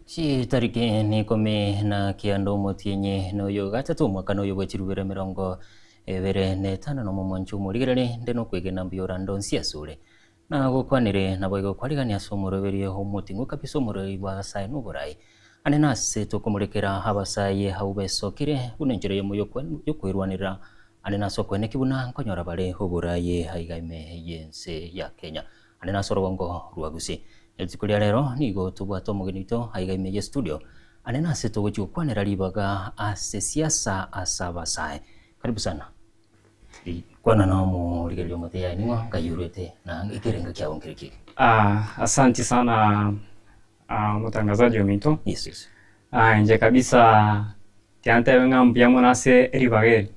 Chitariki n'ikomi na kianda omotienyi noyo gatato omwaka noyo bwe chirubere emerongo ebere na etano nomo mwanche omorigereri nde nokwegena mbuya orande onsi asore. Nagokwanire naboigo kwarigania ase omoroberio omoting'u kabisa omorweri bw'abasae noborai. Ande nase tokomorekera abasae abwo besokire buna enchera eyemo y'okwerwanerera ande nase okoenekia buna nkonyora bare oborai aiga ime y'ense ya Kenya ande nase orogongo rwa Gusii. Rituko ria rero nigo tobwate omogeni oito aiga ime ye studio ande nase togochia gokwanera ribaga ase siasa ase abasae. Karibu sana. Kwana nomorigereria omote yaye ning'o ngai orwete na ekerengo kiabo nkere ki? Ah, asanti sana ah, mtangazaji ominto. Yes, yes. Ah, inche kabisa tiantebe ng'a mbuya mono ase ribaga eri.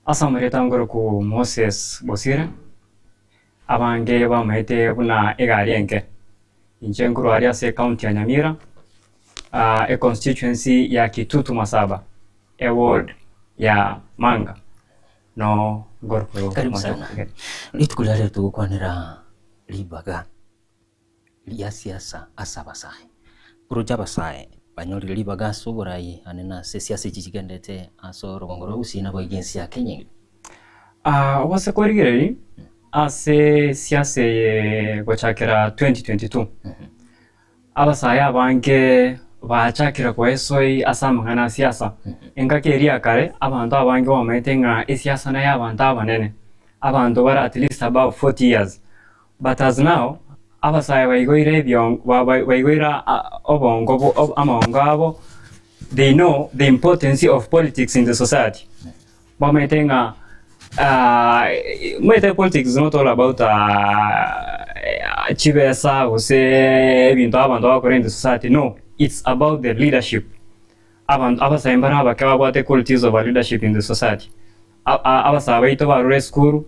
Ase amarieta nkorokwa Moses Bosire, abange bamaete buna egari enke. Inche nkorwa aria ase ecounty ya Nyamira, ah, econstituency ya Kitutu Masaba. E ward ya Manga no ngorokoro Karibu sana. Rituko ria rero togokwanera ribaga ria siasa ase abasae. Oroche abasae banyorire ribaga ase oborai ane na ase siasa echi chigendete ase orogongo rwa Gusii naboigo ense ya Kenya engima. Ah, obose korigereria ase siasa eye gochakera 2022 Abasae abange bachakire koesoi ase amang'ana a siasa. Engaki eria ya kare, abanto abange bamaete ng'a esiasa naye abanto abanene, abanto bare at least above 40 years. But as now, abasae baigoire ebion ba ba baigoire obongo bo amaongo abo, they know the importance of politics in the society. Bamaete ng'a omanyete politics is not all about chibesa gose ebinto abanto bagokora in the society no, it's about the leadership. Abanto abasae mbare abake babwate qualities of a leadership in the society. Abasae baito barure esukuru,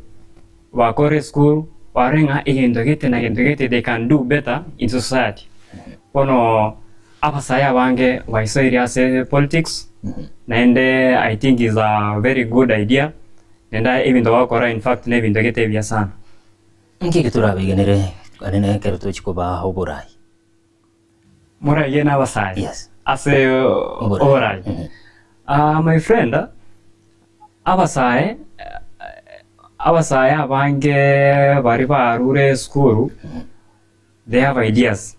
bakore esukuru, barore ng'a egento gete na gento gete they can do better in society. Bono abasae abange baisoire ase politics, naende I think is a very good idea, naende ebinto bagokora in fact nebinto gete ebiya sana. Nki eke torabegenere anene ekero tochia kobaa oborai? Moraigene abasae Yes. ase Oborai. oborai. Ah, my friend, abasae abasae abange baria barure esukuru they have ideas.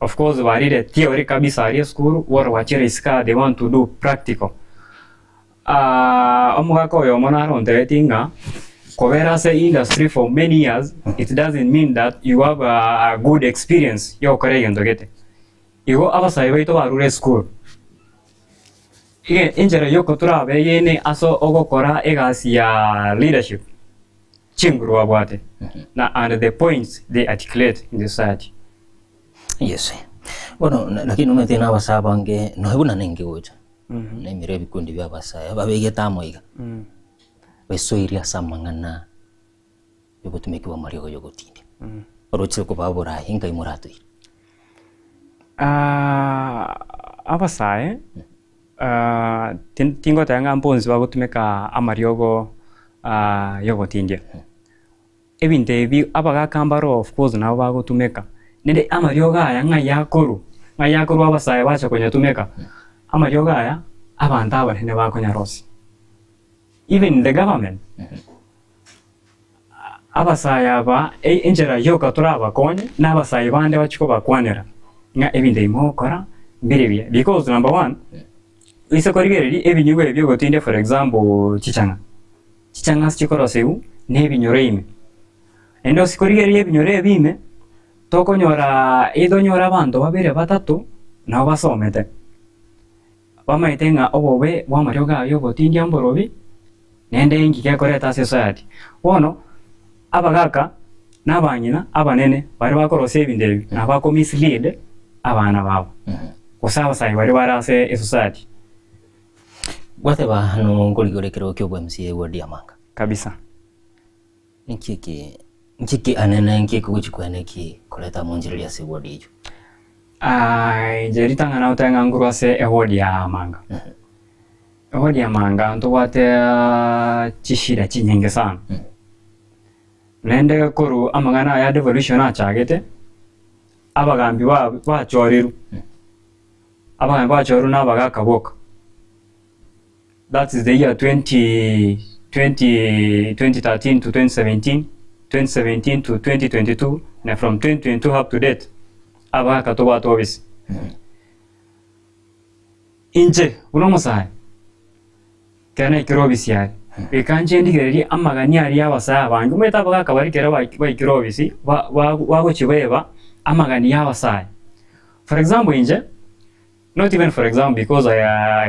Of course barire theory kabisa aria esukuru, bono gwachire isiko aa they want to do practical. Ah, omogaka oyomo naro ontebetie ng'a kobera ase industry for many years it doesn't mean that you have a good experience ya gokora egento gete. Igo abasae baito barure esukuru, ege enchera yoka torabegene ase ogokora egasi ya leadership, chinguru babwate na and the points they articulate in the society. Yes. Bono lakini omanyete na abasae abange nonya buna nenge gocha. Naimire ebikundi bia abasae babegete amo iga, besoirie ase amang'ana yogotumeka bw'amariogo yogotindia. Oroche kobaa oboraai nkai moratoire? Abasae tingoteba ng'a mbonsi bagotumeka amariogo yogotindia. Ebinto ebi abagaka mbaro of course nabo bagotumeka, naende amariogo aya ng'ai akorwa? Ng'ai akorwa abasae bacha konyatumeka? Amariogo aya abanto abanene bakonyarosia, even the government, abasae aba enchera yoka torabakonye na abasae bande bachie kobakwanera ng'a ebinto ebi mogokora mbire buya because number one, oise korigereria ebinyugwa ebi biogotindia for example chichang'a. Chichang'asi chikorosegwa nebinyoro ime. Naende ase korigereria ebinyoro ebi ime, tokonyora either onyore abanto babere batato nabo basomete, bamaete ng'a obobe bw'amariogo aya y'ogotindia mborobi, naende inki gekoreta ase society. Bono, abagaka na abang'ina abanene baria bakorosia ebinto ebi nabo bako mislead abana babo, gose abasae baria bare ase esociety. Gwateba nonkorigora ekerogo kia obwa-MCA ward ya Manga. Kabisa. Nki eke nki eke anene nki eke ogochi koena eki koreta amonchereria ase eward eyio? Ah, inche ritang'ani nagoteba ng'a nkorwa ase eward ya Manga. Eward ya Manga ntobwate chishida chinyinge sana. Naende korwa amang'ana aya devolution achagete. Abagambi ba bachorirwe, abagambi bachorirwe na abagaka boka. That is the year 20, 20, 2013 to 2017, 2017 to 2022, na from 2022 up to date, abagaka tobwate obisi. Inche buna omosae, ekero naikire obisi aria, goika nche ndigererie amagani aria y'abasae abange, omanyete abagaka baria ekero baikire obisi, ba- ba- bagochia baeba amagani y'abasae. For example inche, not even for example because I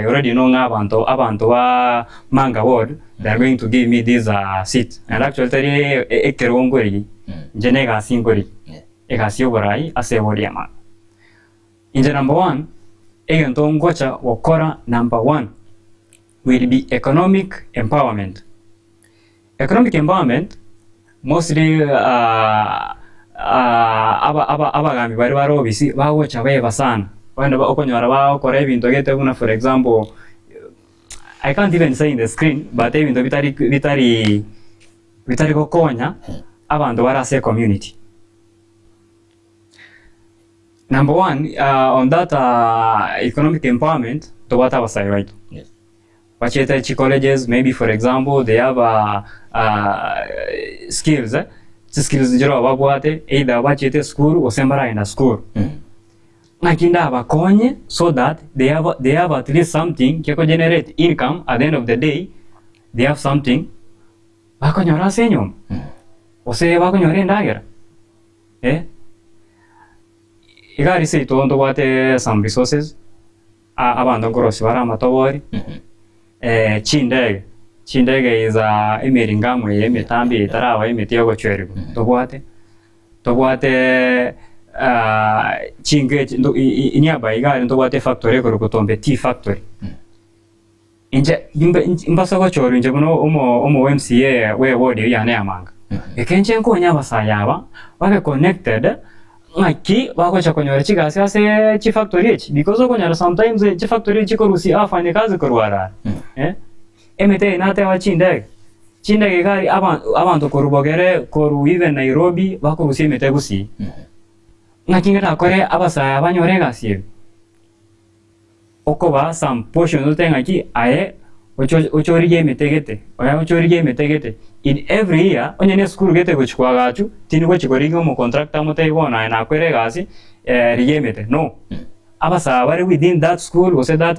I already know ng'a abanto abanto ba Manga ward they are going to give me this seat and actually tari ekerogo nkorigia, inche na egasi nkorigia, egasi ya oborai ase eward ya Manga. Inche number one, egento ngocha gokora number one will be economic empowerment. Economic empowerment mostly aba aba abagambi baria bare obisi bagocha beba sana, bono okonyora bagokora ebinto gete buna for example, I can't even say in the screen but ebinto bitari bitari bitari gokonya abanto bare ase ecommunity. Number one, on that economic empowerment, tobwate abasae baito. Yes. Bachete chicolleges, maybe for example, they have skills eh, chiskills nchire babwate, either bachete esukuru gose mbaragenda sukuru. Ng'aki ndabakonye so that they have, they have at least something gekogenerate income at the end of the day, they have something bakonyora ase enyomba, gose bakonyora endagera. Eh, iga aria seito ntobwate some resources, a- abanto nkorosia bare amatobori, chindege, chindege is a emeringamu eye emetambe eye etaraba emete yogochwerigwa ntobwate, ntobwate chinka echi nto i- i- nearby iga aria ntobwate efactory ekorokwa Tombe Tea Factory. Inche imbe mbase gochorwa inche buna omo omo MCA bwe eward eyio yane ya Manga. Eke inche nkonye abasae aba babe connected ng'aki bagocha konyora chigasi ase chifactory echi because okonyora sometimes chifactory echi chikorusia abafanyikazi korwa arare eh, emete eye nateba chindege, chindege iga aria aba abanto korwa bogere korwa even Nairobi bakorusia emete gusii. Ng'aki ngerakore abasae aba banyore egasi eye? Okobaa some portions otebe ng'aki aye oche oche origie emete gete, oye oche origie emete gete. In every year, onye na esukuru gete gochia koagachwa, tindi gochia korigia omocontractor amotebie bono aye nakoire egasi, rigia emete, no. Abasae bare within that school gose that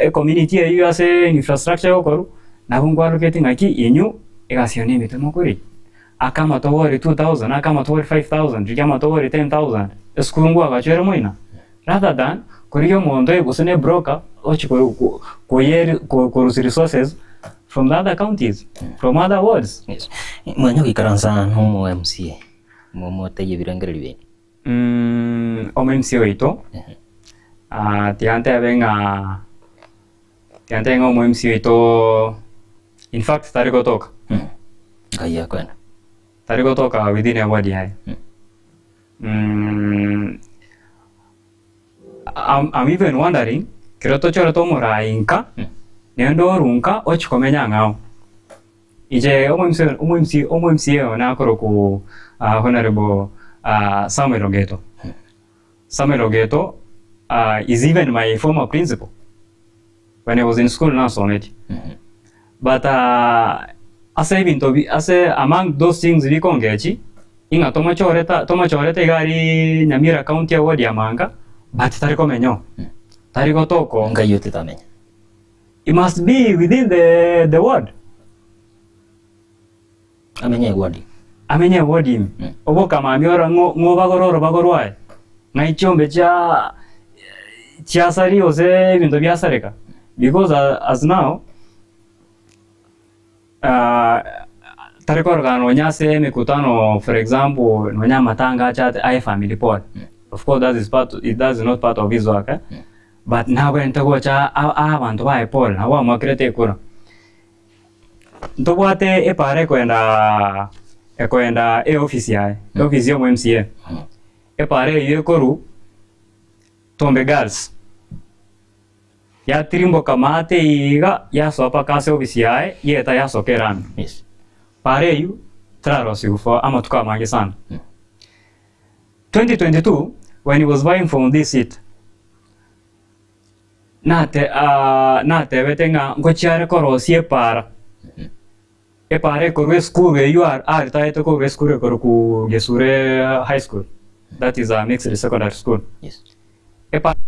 ecommunity eywo ase infrastructure egokorwa, nabo nkwaroketi ng'aki inwe egasi eye na emete mokorigia. Aka amatobori 2000, aka amatobori 5000, rigia amatobori 10000, esukuru ngwagacho ere moina? Rather than korigia omonto gose ne broker ochi koyeri korusia resources from the other counties, from other wards. Yes. Mwanya goikaransa na omo MCA, momotebie ebirengererio biaino. Omo MCA oito, tiga ntebe ng'a tiga ntebe ng'a omo MCA oito in fact tari gotoka. Ngai akoenda. Tari gotoka within eward yaye. I'm, I'm even wondering kero tochorete omorai nka naende orwa nka ochia komenya ang'ao. Inche omo MC omo MC omo MCA one akorokwa Honourable Samuel Ogeto. Samuel Ogeto is even my former principal when I was in school nasometi. But ase ebinto bi ase among those things bikongechi, ing'a tomochoreta tomochorete iga aria Nyamira county eward ya Manga, but tari komenya oo, tari gotoka oo. Ngai otitamenya. He must be within the the ward. Amenye eward. Amenye eward ime. Obokamambia ora ng'o ng'o bagore orobago rwaye, ng'ai chiombe chia chiasaria gose ebinto biasareka because as now tari korokana nonya ase emekutano for example nonya amatanga achate aye family pole of course that is part that is not part of his work eh, but nabwenerete gocha aa abanto baye pole nabo bamoakerete ekura. Ntobwate epaara ekoenda ekoenda eofisi yaye, eofisi ya omo MCA. Epaara eyio ekorwa Tombe Girls, yatirimboka maate iga yasoa mpaka ase ofisi yaye, yeta yasoka erami. Yes. Paara eyio terarosiwu for amatuko amange sana. 2022 when he was vying for this seat nate ah, natebete ng'a ngochiare korosia epara epara ekorwa esukuru eywo ar- aritaete korwa esukuru ekorokwa Gesure High School that is a mixed secondary school Yes. epara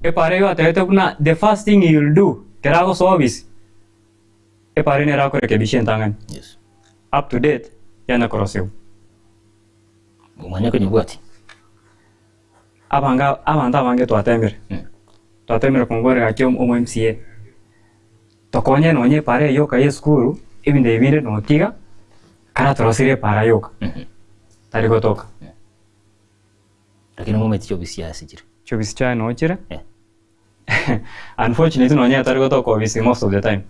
Epara eywo atebete buna the first thing he will do kero agosoa ofisi, epara nere akorekebisha entang'ani. Yes. Up to date yanya korosiwa. Omanye konyebwati. Abange abanto abange twatemire, twatemire komobora gaki omo MCA, tokonye nonye epara eye yoka ya esukuru, ebinto ebi binde notiga, karatorosirie epara yoka, tari gotoka. Lakini momanyeti chiobisi ase chire. Chiobisi chiaye noo chire, Eh. unfortunately nonye tari gotoka obisi most of the time,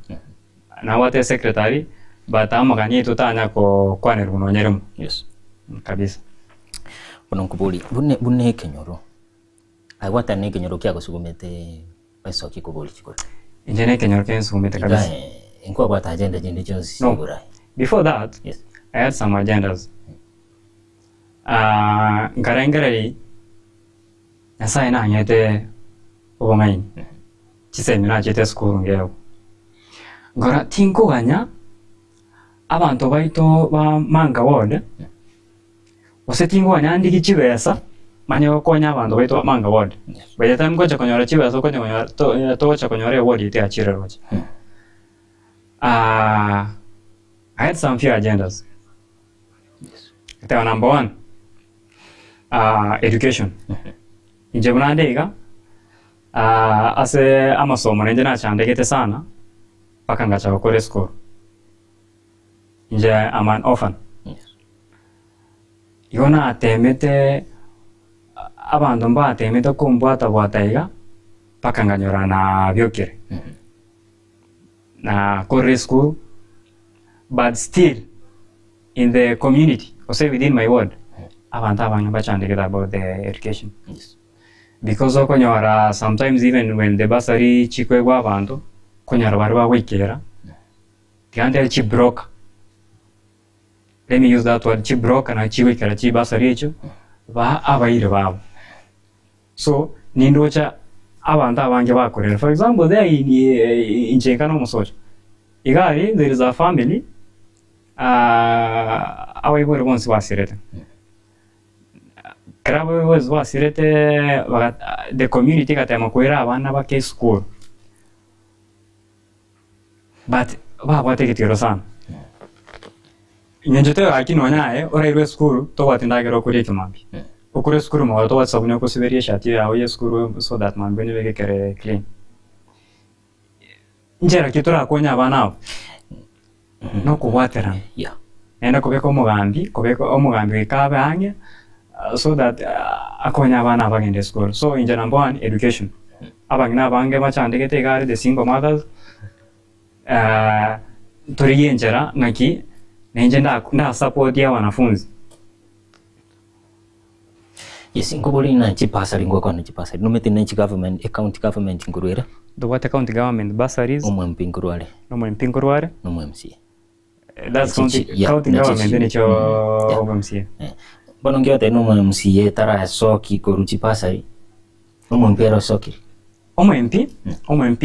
nabwate esecretary, but amagani aito tanya kokwanerwa nonye rimo Yes. kabisa. Bono nkoborie, buna buna ekenyoro, aye gwatana na ekenyoro kiagosugumete esoki koboria chikura. Inche na ekenyoro kensugumete Iga kabisa. nkwabwate agenda chinde chionsi No. igoro aye. Before that, Yes. I had some agendas. Nkarengereria Nyasaye nang'ete obong'aini, chisemi nachete esukuru ngeegwa. Nkarora tinkoganya abanto baito ba Manga ward, gose tinkoganya ndigie chibesa manye gokonya abanto baito ba Manga ward. By the time ngocha konyora chibesa okonya konyora to togocha konyora eward yaito yachire roche. I had some few agendas. Goteba number one, ah, education. Inche buna nde iga, ah, ase amasomo nainche nachandegete sana, mpaka ngacha gokora esukuru. Inche am an orphan. Igo natemete, abanto mbatemete kombwata bwata iga, mpaka nkanyora nabiokire. Nakorire esukuru, but still in the community gose within my ward abanto abange mbachandegete about the education Yes. because okonyora sometimes even when the bursary chikoegwa abanto okonyora baria bagoikera tiga ntebe chibroker let me use that word chibroker nachi chigoikera chibursary echio ba abairi babo so nindocha abanto abange bakorera for example there in inche nka na omosocho iga aria there is a family abaibori bonsi basirete, ekero abaibori bonsi basirete baga the community egatema koira abana bake esukuru, but babwate egetigero sana. Eng'encho teiyo gaki nonya aye orairwe esukuru tobwati endagera okoria ekemambia, okore esukuru magoro tobwati esabuni okosiberia eshati yago ya esukuru so that mambia onyebeke ekere clean. Nchera ki torakonye abana aba? Nokobwaterana. Yeah. Naende kobeka omogambi, kobeka omogambi goika abe ang'e so that akonye abana aba bagende esukuru. So inche number one, education. Abang'ina abange bachandegete iga are the single mothers, torigie enchera ng'aki nainche nda ndasupportie abanafunzi. Yes, nkobori ng'a chibasari ngokwana chibasari nomanyete ne chigovernment ecounty government nkorwa ere. Tobwate county government bursaries. Omo MP nkorwa are. Nomo MP nkorwa are. Nomo MCA. That's county, county government nicho omo MCA. Bono nkiotebia nomo MCA tarasoki korwa chibasari, omo MP ere osokire. Omo MP, omo MP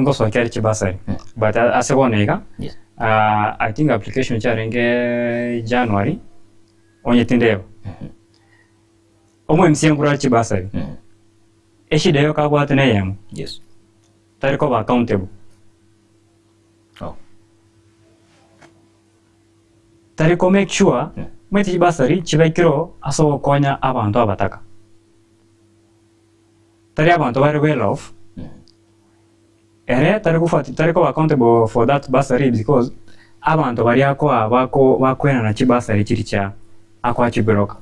ngosokia are chibasari but ase bono iga, Yes. I think application chiarenge January. Onye tindeba. Omo MCA nkorwa chibasari. Eshida eyo kabwate neyemo. Yes. Tari koba accountable. Oh. Tari ko make sure omanyete chibasari chibaikire ase ogokonya abanto abataka. Tari abanto bare well off. Ere tari gofuati tari koba accountable for that bursary because abanto baria akoa bako bakoenana chibursary chiri chia akoa chibroka.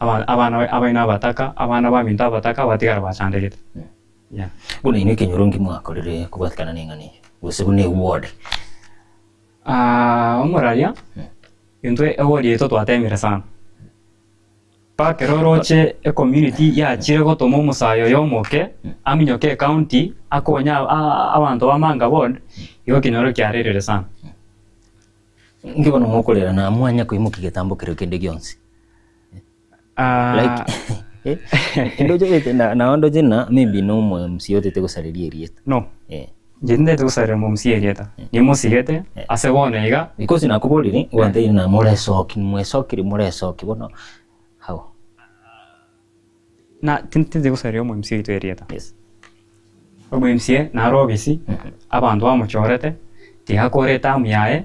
Aba abana abaino abataka, abana baminto abataka batigara bachandegete. Yeah. Buna inwe ekenyoro nki mwakorire kobwatikana na eng'ana eye? Gose buna eward? Omoraria, intwe eward yaito twatemire sana. Mpaka ekero oroche ecommunity yachire gotoma omosae oyo omoke aminyoke ecounty akonye abanto ba Manga ward, igo ekenyoro kiarerire sana. Inki bono mokorera na mwanya koimokia getambo keria kende gionsi? Like eh, ndoche bete na nao ndoche na maybe no omo MC otete gosareria erieta. No. Eh. Inche tintagete gosareria omo MC erieta. Nimosigete ase bono iga. Because nakoborire, gwantebirie na moresoki, mwesokire moresoki bono how? Na tinti gosareria omo MC oito erieta. Yes. Omo MC naro obisi, abanto bamochorete, tiga akore etamu yaye.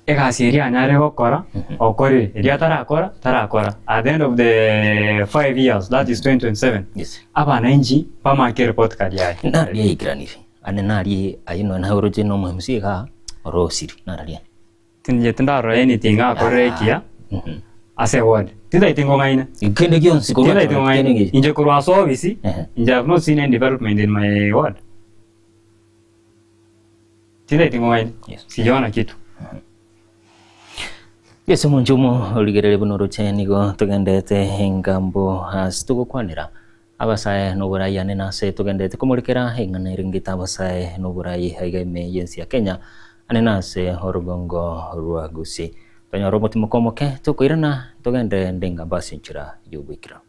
Egasi eria anyare gokora, okorire, eria atarakora, tarakora. At the end of the 5 years, that is 2027, Yes. abananchi bamake report card yaye. Nararia yaikeranire, ane narie ayio nonya naye oroche na omo MC igaa, orosiri, nararia. Inche tindarora anything akorire ekiya ase ward. Tintagete ngong'aine. Kende gionsi korwa Tintagete ngong'aine. kende gionsi. Inche korwa ase office, Ehe. inche have not seen any development in my ward. Tintagete ngong'aine. Yes. Sijaona kitu. Yeso omonche omo origereria buna oroche nigo togendete engambo ase togokwanera abasae na oborai ane nase togendete komorekera eng'ana erengete abasae na oborai aiga ime y'ense ya Kenya ane nase orogongo rwa Gusii. Tonyore omotimoko omoke tokoirana togende ende engambo ase enchera y'oboikera.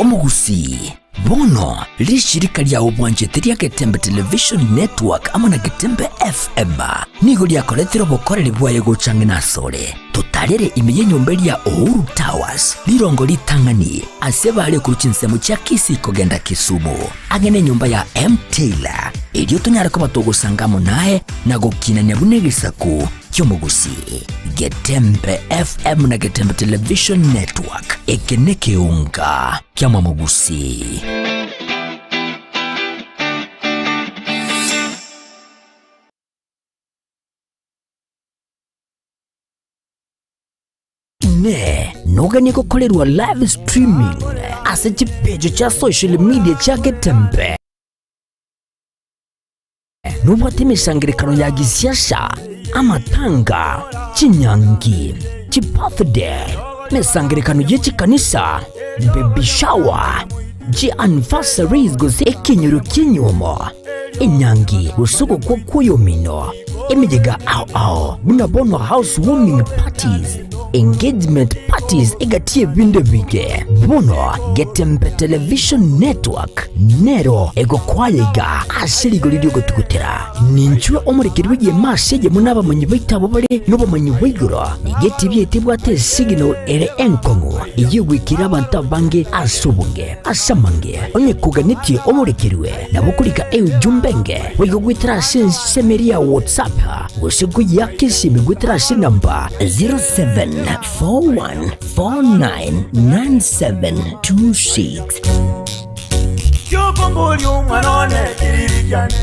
Omogusii, Bono rishirika ria obwanchete ria Getembe Television Network amo na Getembe FM nigo riakoretire obokoreri bwaye gocha ng'ina asore. Totarere ime y'enyomba eria Uhuru Towers, rirongo ritang'ani ase bare korwa chinsemo chia Kisii kogenda Kisumu, ang'e nenyomba ya M Taylor, erio tonyare koba togosanga amo naye na gokinania buna egesaku ki'omogusii. Getembe FM na Getembe Television Network, eke nekeunga ki'amamogusii. Inee! Noganie gokorerwa live streaming ase chipeji chia social media chia Getembe? Nobwate emesangererekano ya gisiasa, amatanga, chinyangi, chibirthday, emesangererekano ye chikanisa, baby shower, chianniversaries gose ekenyoro ki'enyuomo, enyangi gose ogokwa kw'oyomino, emeyega ao ao buna bono house warming parties, engagement parties egati y'ebinto ebinge. Bono Getembe Television Network nero egokwaya iga ase rigori ri'ogotugutera. Ninchwe omorekeri bw'egeema ase eyemo n'abamanyi baito abwo bare nobomanyi bwa igoro. Nigo etibi yaito ebwate esignal ere enkong'u eyio egwikera abanto abange ase obonge. Ase amange, onye koganetie omorekerwe, nabo korika eujumbe enge boigo goetera ase ensemo eria ya WhatsApp gose koyiaka esimi goetera ase enamba 0741499726. Kiokomboria omwana one kiriri kiane.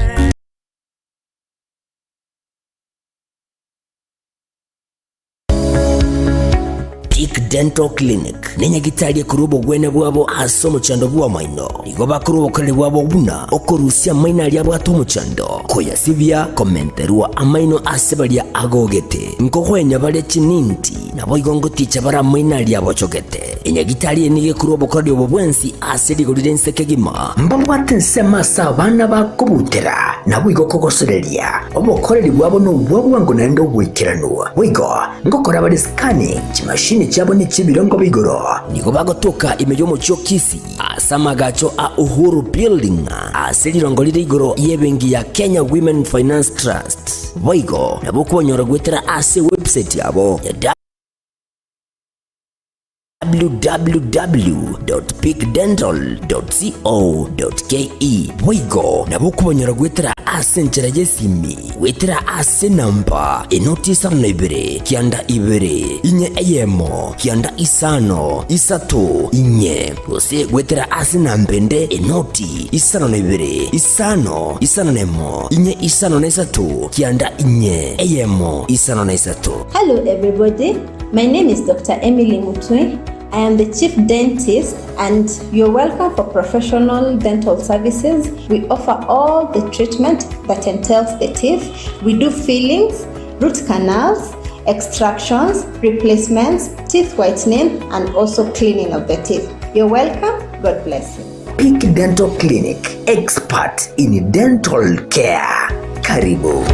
Peak Dental Clinic nenyagitari ekorwa obogwenia bwabo ase omochando bw'amaino. Nigo bakorwa obokoreri bwabo buna okorusia amaino aria abwate omochando, koyasibia, komenterwa amaino ase baria agogete, nkogwenia bare chininti, naboigo ngoticha bare amaino aria abochogete. Enyagitari eye nigo ekorwa obokoreri obo bwensi ase rigori ri'ense kegima. Mbabwate ensemo ase abana bakobutera, naboigo kogosoreria. Obokoreri bwabo nobwa bwango naende oboikeranu. Boigo ngokora bare scanning, chimashini chiabo nechi'ebirengo bia igoro. Nigo bagotoka ime y'omochie o Kisii ase amagacho a Uhuru Building ase rirongo rire igoro y'ebenki ya Kenya Women Finance Trust. Boigo nabo okobanyora goetera ase ewebsite yabo ya www.peakdental.co.ke Boigo nabo okobanyora goetera ase enchera y'esimi goetera ase enamba enoti isano na ibere kianda ibere inye eyemo kianda isano isato inye gose goetera ase enamba ende enoti isano na ibere isano isano na emo inye isano na isato kianda inye eyemo isano na isato. Hello everybody, my name is Dr. Emily Mutwe. I am the chief dentist and you're welcome for professional dental services. We offer all the treatment that entails the teeth. We do fillings, root canals, extractions, replacements, teeth whitening and also cleaning of the teeth. You're welcome. God bless you. Peak Dental Clinic, expert in dental care. Karibu.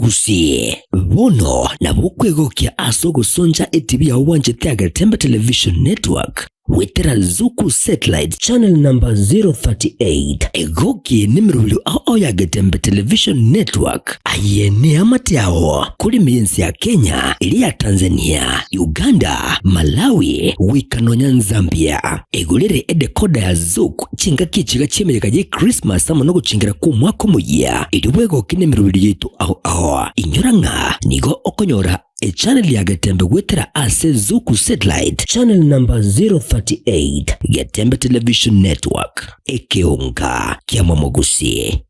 Gusii, bono nabo okwegokia ase ogosoncha etibi yao bwanchete ya Getembe Television Network goetera Zuku Satellite channel number 038. Egoki nemerobio ao ao ya Getembe Television Network. Aye neamate ao korime y'ense ya Kenya, eria ya Tanzania, Uganda, Malawi, goika nonya Nzambia. Egorere edecoder ya Zuku chingaki echiga chi'emeyega ye Christmas amo nogochingera kw'omwaka omoyia, erio bwegoke nemerobio yaito ao ao. Inyora ng'a nigo okonyora echannel ya Getembe goetera ase Zuku Satellite channel number 038, Getembe Television Network, ekeonga kia Momogusi.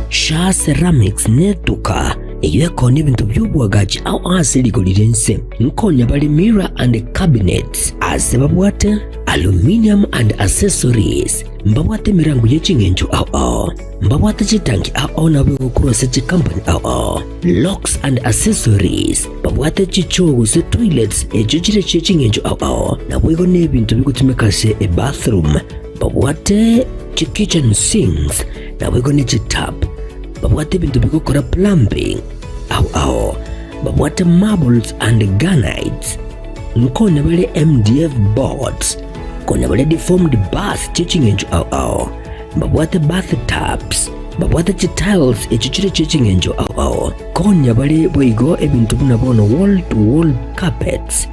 Shaa Ceramics netuka eyio ekonia ebinto bi'oboagachi ao ase rigori ri'ense. Nkonya bare mirror and cabinets ase babwate aluminium and accessories. Mbabwate emerango ye ching'encho ao ao. Mbabwate chitanki ao ao nabo egokorwa ase chikampani ao ao. Locks and accessories. Babwate chichoo gose toilets echio chire chie ching'encho ao ao. Naboigo nebinto bigotumeka ase ebathroom. Babwate chi-kitchen sinks, naboigo ne chitap. Babwate ebinto bigokora plumbing ao ao. Babwate marbles and granites. Nkonya bare MDF boards. Konya bare deformed bath chie ching'encho ao ao. Babwate bath tubs. Babwate chitiles echio chire chie ching'encho ao ao. Konya bare boigo ebinto buna bono wall to wall carpets.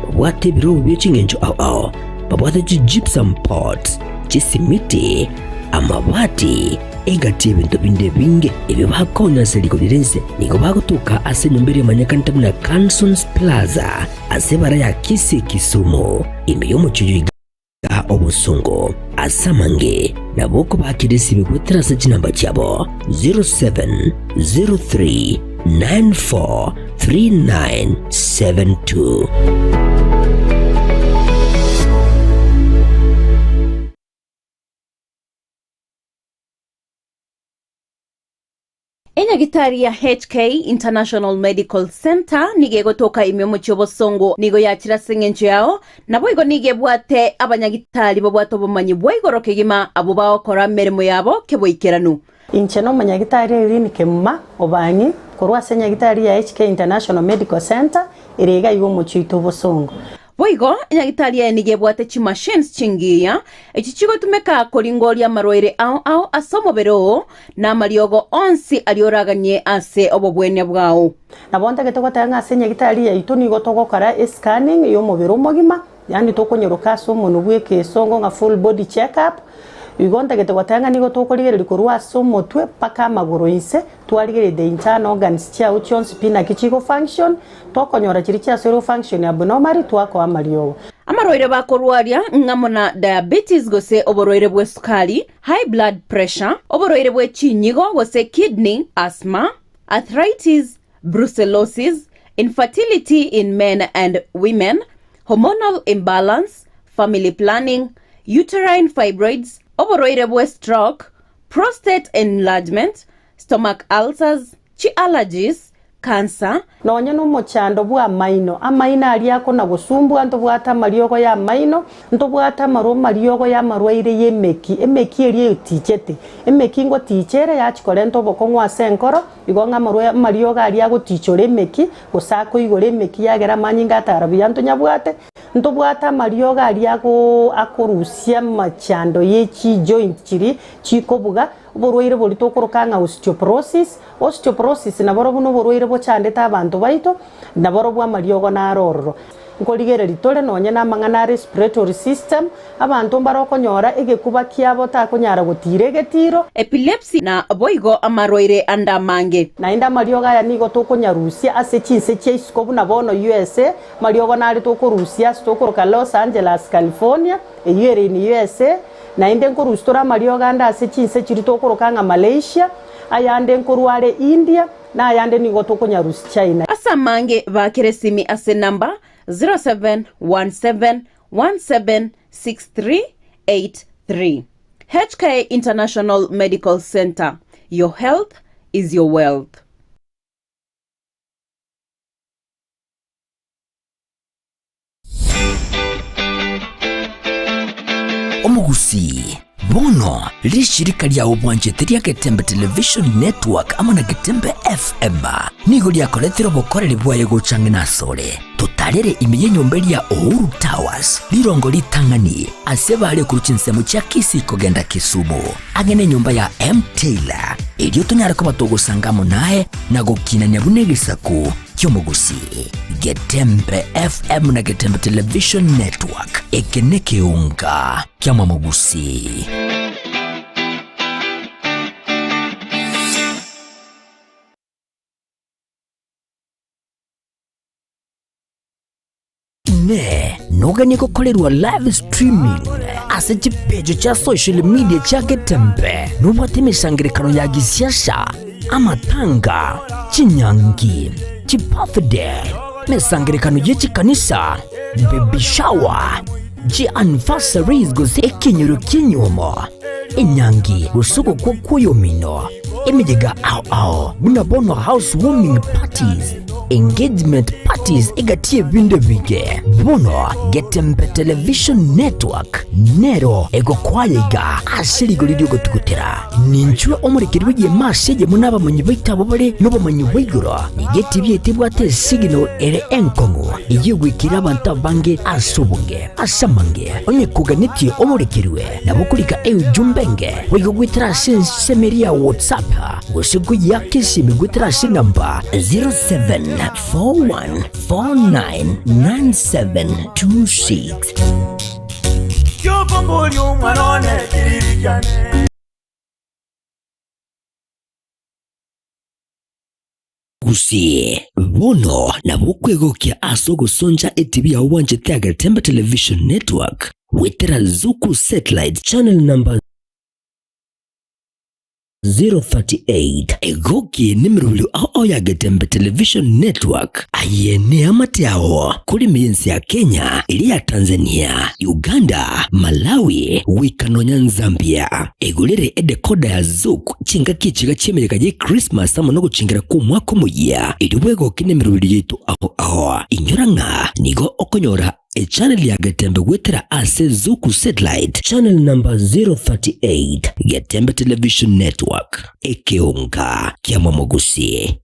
Babwate ebirobu bie ching'encho ao ao. Babwate chi-gypsum pots, chisimiti, amabati, egati y'ebinto binde ebinge ebio bakonya ase rigori ri'ense. Nigo bagotoka ase enyomba eria emanyekanete buna Cansons Plaza ase ebara ya Kisii Kisumu, ime y'omochie oyo iga obosongo. Ase amange nabo okobakera esibe goetera ase chinamba chiabo 0703 94 3972. Enyagitari ya HK International Medical Centre nigo egotoka ime omochie obosongo nigo yachire ase eng'encho yao, naboigo nigo ebwate abanyagitari babwate obomanyi bwa igoro kegima abwo bagokora emeremo yabo keboikeranu. Inche nomonyagitari Irene Kemuma Obang'i korwa ase enyagitari ya HK International Medical Centre ere iga iga omochie oito obosongo. Boigo, enyagitari eye nigo ebwate chimachines chingiya, echi chigotumeka koringoria amarwaire ao ao ase omobere oo, na amariogo onsi aria oraganie ase obobwenia bwao. Nabo ntagete goteba ng'a ase enyagitari yaito nigo togokora escanning y'omobere omogima, Yaani tokonyeroka ase omonwa bw'ekesongo ng'a full body check up, igo ntagete goteba ng'a nigo tokorigereria korwa ase omotwe mpaka amagoro inse, twarigereria the internal organs chiao chionsi pi naki chigo function, tokonyora chiria chiasoire go function abnormally twakoa amariogo. Amarwaire bakorwaria ng'amo na diabetes gose oborwaire bw'esukari, high blood pressure, oborwaire bwe chinyigo gose kidney, asthma, arthritis, brucellosis, infertility in men and women, hormonal imbalance, family planning, uterine fibroids, oborwaire bwe stroke, prostate enlargement, stomach ulcers, chi-allergies, cancer, Nonya nomochando bw'amaino, amaino aria akona-gosumbua, ntobwate amariogo y'amaino, ntobwate amarwa amariogo y'amarwaire y'emeki, emeki eria etichete, emeki ngoticha ere yachia korenta obokong'u ase enkoro, Igo ng'a amarwa amariogo aria agotichora emeki, gose akoigora emeki yagera amanyinga atara buya ntonyabwate, ntobwate amariogo aria ago akorusia amachando ye chijoint chiria chikobuga, oborwaire boria tokoroka ng'a osteoporosis. Osteoporosis naborobwo noborwaire bochandete abanto baito, naborobwo amariogo naro ororo. Nkorigereria tore nonye namang'ana a respiratory system, abanto mbare okonyora egekuba kiabo takonyara gotiira egetiro. Epilepsy na boigo amarwaire ande amange. Naende amariogo aya nigo tokonyarusia ase chinse chia isiko buna bono USA, amariogo nare tokorusia ase tokoroka Los Angeles, California, eyio ere in USA, naende nkorusia tore amariogo ande ase chinse chiria tokoroka ng'a Malaysia, ayande nkorwa are India, na ayande nigo tokonyarusia China. Ase amange baakere esimi ase enamba 0717176383. HK International Medical Centre, your health is your wealth. Omogusii, bono rishirika ria obwanchete ria Getembe Television Network amo na Getembe FM nigo riakoretire obokoreri bwaye gocha ang'e nasore. Totarere ime y'enyomba eria Uhuru Towers, rirongo ritang'ani ase bare korwa chinsemo chia Kisii kogenda Kisumu, ang'e nenyomba ya M Taylor, erio tonyare koba togosanga amo naye na gokinania buna egesaku ki'omogusii. Getembe FM na Getembe Television Network, eke nekeunga ki'amamogusii. Inee! Noganie gokorerwa live streaming ase chipecho chia social media chia Getembe? Nobwate emesangererekano ya gisiasa, amatanga, chinyangi, chibirthday, emesangererekano ye chikanisa, baby shower, chianniversaries gose ekenyoro ki'enyuomo, enyangi gose ogokwa kw'oyomino, emeyega ao ao buna bono house warming parties, engagement parties egati y'ebinto ebinge. Bono Getembe Television Network nero egokwaya iga ase rigori ri'ogotugutera. Ninchwe omorekeri bw'egeema ase eyemo n'abamanyi baito abwo bare nobomanyi bwa igoro. Nigo etibi yaito ebwate esignal ere enkong'u eyio egwikera abanto abange ase obonge. Ase amange, onye koganetie omorekerwe, nabo okorika eujumbe enge boigo goetera ase ensemo eria ya WhatsApp gose koyeaka esimi goetera ase enamba 0741499726. Kiokomboria omwana one kiriri kiane. Gusii, bono nabo okwegokia ase ogosoncha etibi yao bwanchete ya Getembe Television Network goetera Zuku Satellite Channel number 038. Egokie nemerobio ao ao ya Getembe Television Network. Aye neamate ao kore ime y'ense ya Kenya, eria ya Tanzania, Uganda, Malawi, goika nonya Nzambia. Egorere edecoder ya Zuku Chingaki echiga chi'emeyega ye Christmas amo nogochengera kw'omwaka omoyia, erio bwegoke nemeroberi yaito ao ao. Inyora ng'a nigo okonyora echannel ya Getembe goetera ase Zuku Satellite channel number 038, Getembe Television Network, ekeonga ki'amamogusi.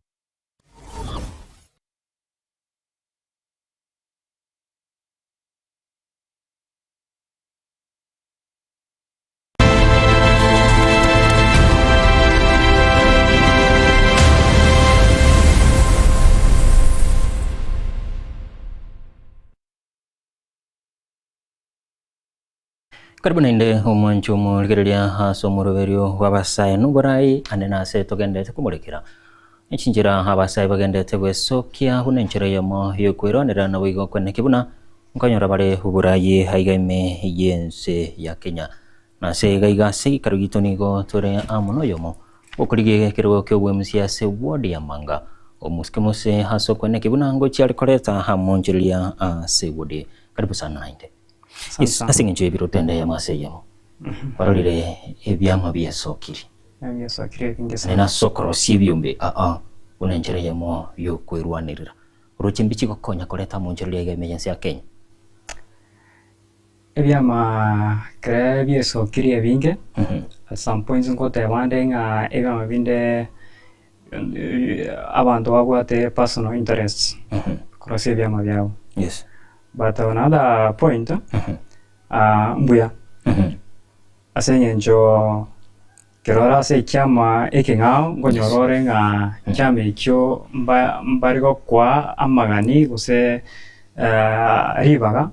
Karibu naende omwancho omorigereria ase omoroberio bw'abasae noborai ande nase togenderete komorekera echinchera abasae bagenderete gwesokia buna enchera eyemo y'okwerwanera naboigo kweneki buna Nkonyora bare oboraai aiga ime y'ense ya Kenya. Na ase iga iga ase egeikaro gito nigo tore amo noyomo okorigia ekerogo ki'obwemusia ase ward ya Manga, omosike mose ase okweneki buna ngochia are koreta amonchereria ase ward. Karibu sana naende. Asante sana. Ase eng'encho y'ebiroto ende eyemo ase eyemo, kwarorire ebiama biesokire. Ebiesokire ebinge Naende sana. ase okorosia ebiombe aa buna enchera eyemo y'okwerwanerera. Oroche mbichi gokonya koreta amonchereria iga ime y'ense ya Kenya. Ebiama kere biesokirie ebinge, at some points ngoteba nde ng'a ebiama binde abanto babwate personal interests korwa ase ebiama biabo. Yes. But on another point, mbuya ase eng'encho Ekero ore ase ekiama ekeng'ao nkonyora ore ng'a ekiama ekio mba mbare gokoa amagani gose. Ribaga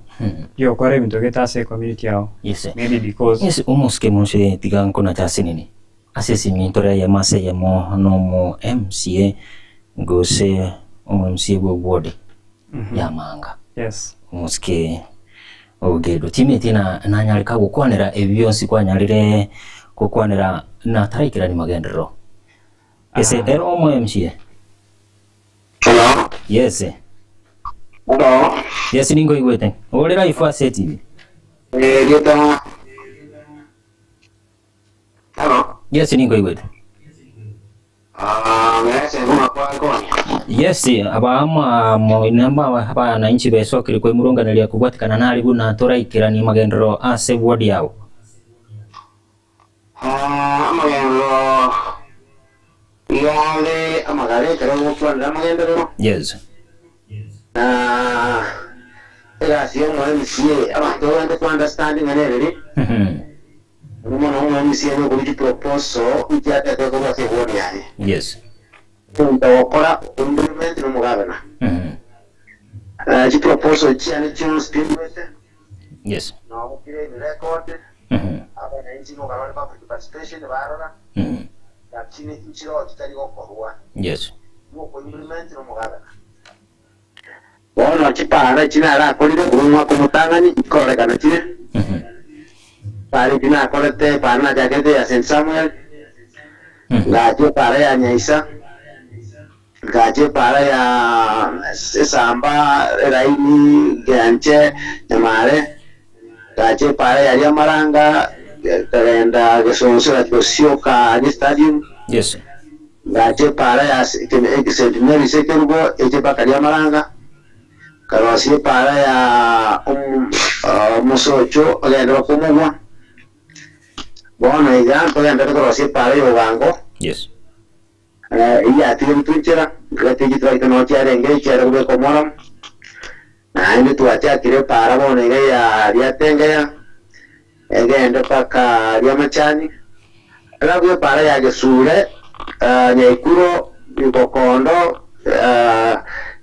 ri'ogokora ebinto gete ase ecommunity yao. Yes. Maybe because. Yes, omosike mose tiga nkonache ase nini? Ase esimi ntore eyemo ase eyemo nomo MCA gose omo MCA bwe ward ya Manga. Yes. Omosike Ogedo timeti na nanyareka gokwanera ebi bionsi kwanyarire gokwanera nataraikerani magenderero. Ese ero omo MCA. Hello. Yes. Hello. Yes ninkoigwete. Ore live ase etibi. Eh, rieta. Hello. Yes ninkoigwete. Ah, ng'ese ngoma kwa koni. Yes, abama moinamba abananchi besokire kwemurunganeria kobwatikana nari buna toraikeranie magenderero ase ward yao. Ah, amagenderero iga are amagare ekero ogokwanera amagenderero. Yes. Na egasi ya omo MCA abanto bagende ko understand ng'a nereri. Mono mono omo MCA nokorwa chiproposal nchiatete korwa ase eward yaye. Yes. Omonto ogokora okoimplement nomogabana. Chiproposal chiane chionsi tindwete. Yes. Nogokire in record. Abananchi nigo bare public participation barora. Lakini nchiroo chitari gokorwa. Yes. Nigo okoimplement nomogabana. Bono chipara echi narakorire korwa omwaka omotang'ani nkorekana chire. Chipara echi nakorete, epara nachakete ya St. Samuel, ngacha epara ya Nyaisa, ngacha epara ya Esamba, Eraini, Gianche, Nyamare, ngacha epara ya Riamaranga, nkagenda Gesonso na gosioka aria Stadium. Yes. Ngacha epaara ya St. Mary's ekerubo eche mpaka Riamaranga, nkarosia epaara ya omosocho ogende mpaka omogwa. Bono iga ntogenderete korosia epaara y'obogango. Yes. Eyio yatigeretwe nchera, nkagati chitrakita nao chiarenge chiare kobeka omoramo. Naende twachakire epaara bono iga ya Riatengeya, egende mpaka Riamachani, alafu epaara ya Gesure, Nyaikuro, Gokondo,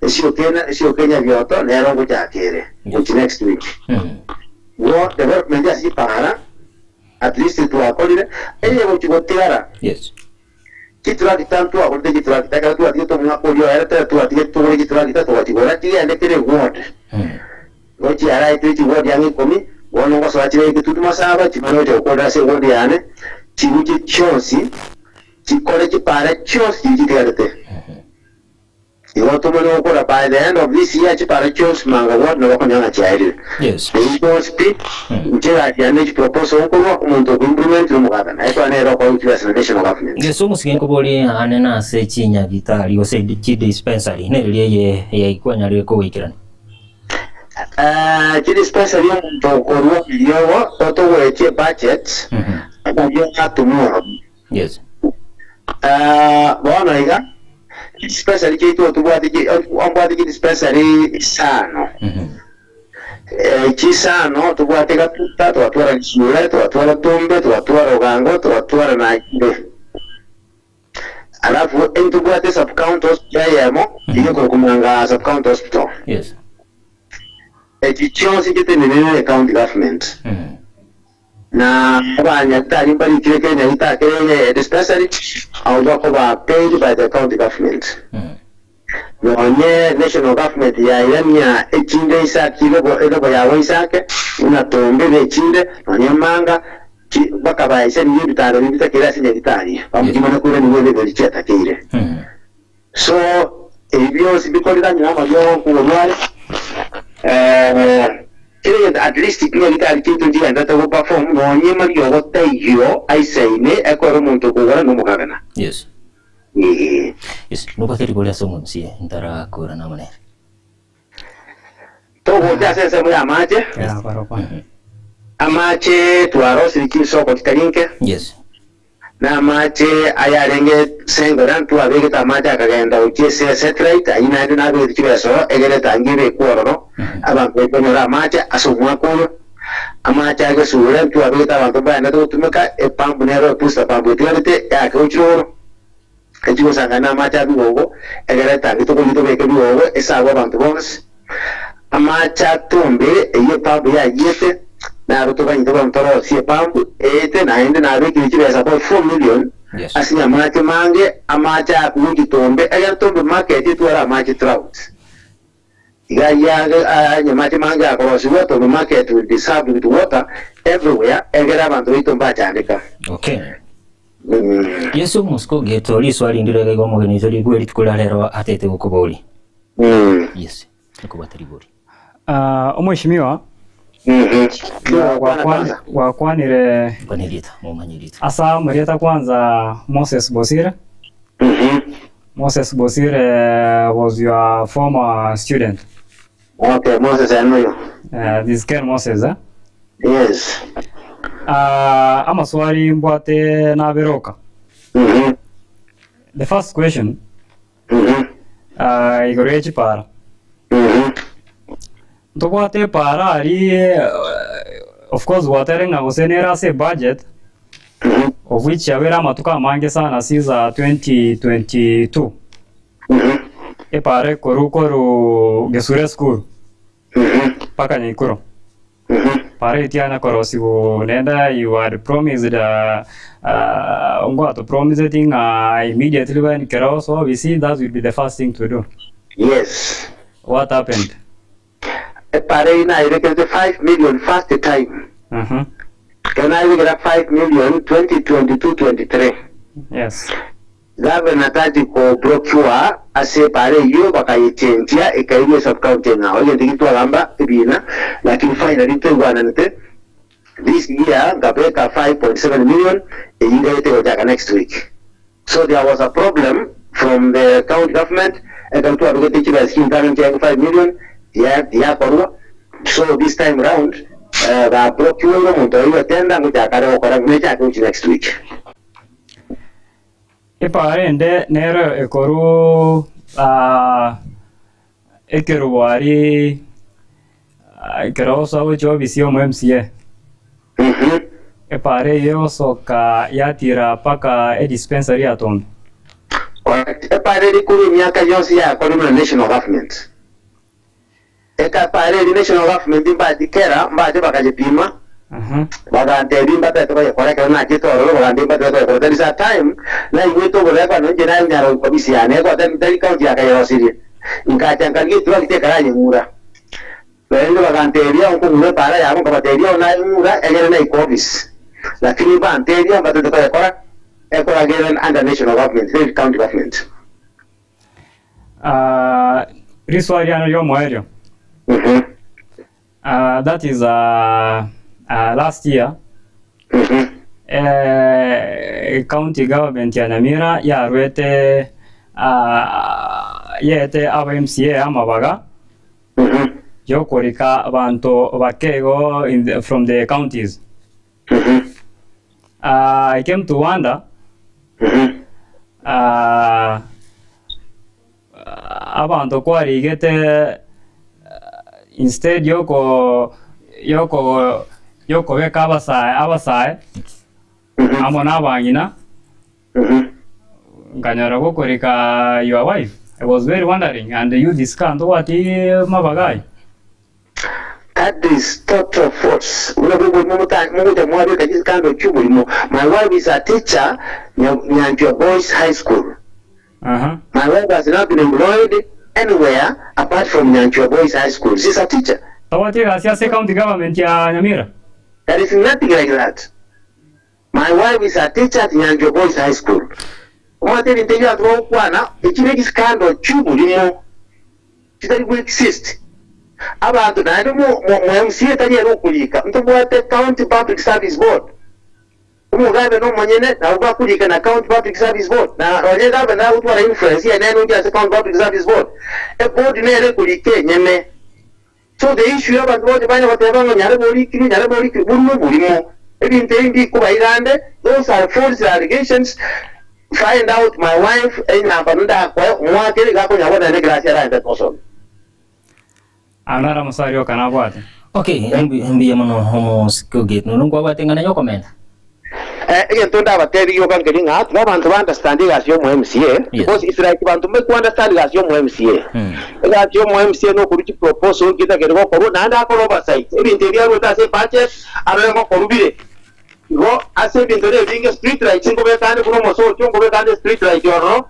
Esiokena, Esioke Nyabioto nero ngochaka ere gochia next week. Igo development ase chipaara at least twakorire, eye gochia gotigara. Yes. Chitrakita ntwagorete chitrakita ekero twatigete omwaka oria oerete twatigete togore chitrakita togachigora chigende kera eward. Igo chiaraetire chiward ang'e ikomi, bono ngosoa chire egetutu masaba chimanye gocha gokorera ase eward yane, chibuche chionsi chikore chipara chionsi chiria chitigarete. Igo tomanye gokora by the end of this year chipara chionsi manga ward nabo okonyora ng'a chiaerire. Yes. Eyio yonsi pi, inche egasi yane ne chiproposal nkorwa, omonto okoimplement nomogabana, naye kwane ere okoa gochia ase national government. Yeso omosike nkoborie aane nase chinyagitari gose chidispensary, nereria eye yaikwanyareire kogoikerania. Chidispensary omonto okorwa eriogo totogoetie ebudget, amariogo atomwe ororo. Yes. Bono iga, chidispensary chiaito tobwate chi mbwate chidispensary isano. Chisano tobwate Gatuta, togatwara Gisure, togatwara Tombe, togatwara Ogango, togatwara Naikure. Alafu intobwate sub-county hospital eyemo, eyio ekorokwa Manga Sub-county Hospital. Yes. Echi chionsi chitenenere ne county government. Na abanyagitari mbarikire kera nyagitari kere dispensary, abwo bakoba paid by the county government. Nonye national government yairania echinde isake irobo erobo yabo isake, buna Tombe na echinde, nonye Manga, chi bakabaesia nigo ebitanda biria bitakeire ase nyagitari, bamokimana koirania nigo ebere chiatakeire. So ebi bionsi bikoreranywe amariogo nkoborware, kera egento at least nyagitari chiaito nchigenderete go perform nonye mariogo taiyo aisaine ekore omonto okogora nomogabana. Yes. Ee. Yes, nobwate rigori ase omonsie ntarakora namonene. Togocha ase ensemo y'amache. Ya barokwa. Amache twarosirie chinsoko chitari inke. Yes. Na amache ayarenge sengora ntwabegete amache akagenda gochia ase satellite, ayio naende nabegete chibesa egere etangi ebekwe ororo, abanto baikonyora amache ase omwaka oyo. Amache a gesure ntwabegete abanto mbaendete gotumeka, epampu nero ebooster pump etigarete eake gochia rogoro, echie gosangana na amache a bigogo, egere etangi tokoyia tobeke bigogo ase abwo abanto bonsi. Amache atombire, eyio epampu yayiete, naro toganyete bono torosie epampu eete, naende nabekire chibesa about 4 million Yes. ase nyamache mange, amache aya gochi Tombe, ekero Tombe market etware amache throughout. Iga ayio age aya nyamache mange akorosigwa, Tombe market will be served with water everywhere, egere abanto baito mbachandeka. Okay. Yeso omosike ogeto riswali rinde riaga iga omogeni oito rigwe rituko ria rero atete gokobori. Yes. Ekobwata rigori. Ah, omweshimiwa gwakwanire Kwana erieta, momanye erieta. asa amarieta kwanza Moses Bosire. Moses Bosire was your former student. Okay, Moses I know you. This is Ken Moses eh? Yes. Ah, amaswali mbwate naberoka. The first question Ah, igoro ye chipara. Ntobwate epara aria of course gwatere ng'a gose nere ase ebudget of which yabeire amatuko amange sana since 2022. Epara ekorwa korwa Gesure school mpaka Nyaikuro. Para etiana korosigwa naende you had promised ngwato promiseti ng'a immediately when kera osoa ofisi that will be the first thing to do. Yes. What happened? Epara eyio nayebekerete 5 million first time. Ekero nayebekera 5 million 2022 23. Yes. Gavana tachi ko procure ase epara eyio bakayechenchia ekairwa esub county eng'ao egento ekio twagamba ebina lakini finally ntoigwananete this year nkabeka 5.7 million eyio nkaete gochaka next week so there was a problem from the county government ekero twabegete chibesa chintano nchiaye 5 million tiyakorwa so this time round ba procure omonto oiwe tender ngochaka are gokora nechake gochia next week. Epaara ende nero ekorwa ekerubo aria ekero osoa gochia ofisi ya omo MCA. Epaara eyio egosoka yatira mpaka edispensary ya Tombe. Correct. Epaara eri korwa emiaka yonsi yakorirwe na national government. Ekapaara eria national government mbache kera mbache bakayepima bagantebia mbatete koyekora ekero nachete ororo bagantebia mbatete koyekora there is a time naigwete oborwaire kwane inche nanyara goika ofisi yane egotebia tari county yakayerosirie nkacha nkarigia etractor ekaranyeng'ura naende bagantebia nkong'ura epaara yabo nkabatebia oo nayeng'ura egere naika office lakini mbantebia mbatete koyekora ekoragere under national government tari county government. Ah, riswali riane ri'omoerio. Ah, that is ah, ah, last year eh, county government ya Nyamira yarwete ah, yete aba MCA amabaga yokorika abanto bake igo in the, from the counties. Ah, I came to wonder ah, abanto kwarigete instead yoko yoko yokobeka abasae abasae amo na abang'ina nkanyora gokorika your wife I was very wondering and you discuss ntobwati mabaga ayio. That is total false. Buna bw'oborimo mota mogocha mwabeka chisikando chi'oborimo. My wife is a teacher Nya Nyanchwa Boys High School. Aha. My wife has not been employed anywhere apart from Nyanchwa Boys High School. She's a teacher. Tabwati egasi ase county government ya Nyamira? There is nothing like that. My wife is a teacher at Nyanchwa Boys High School. Omanyete ebinto ebio abanto bagokwana, eki negisikando chi'oborimo. Chitari go exist. Abanto naende mo mo MCA tari ere okorika. Ntobwate County Public Service Board. Omogabe na omonyene nabwo bakorika na County Public Service Board. Na nonye gavana agotwara influence yaye nere onche ase County Public Service Board. Eboard nere ekorika enyene. So the issue ya abanto bagocha banya goteba ng'a nyarebe orikire, nyarebe orikire, borimo oborimo. Ebinto ebi mbikobairande, those are false allegations. Find out my wife enamba ndakoe omwakere iga akonyara kobana nere ekerasi araende tosome. Aya naro amaswali oka nabwate. Okay, mbuya mono omosike ogate. Nono nkwabwate eng'ana yokomenta? Eh, egento ndabatebi gioka nkeri ng'a tiga abanto ba understand egasi ya omo MCA, because it's like banto mbari ku understand egasi ya omo MCA. Egasi ya omo MCA nokorwa chiproposal nki etagere gokorwa, naende akore oversight. Ebinto ebi arwete ase ebudget, arore ngokorwa bire. Igo ase ebinto na ebinge street lights nkobeka ande buna omosocho, nkobeka ande street light ororo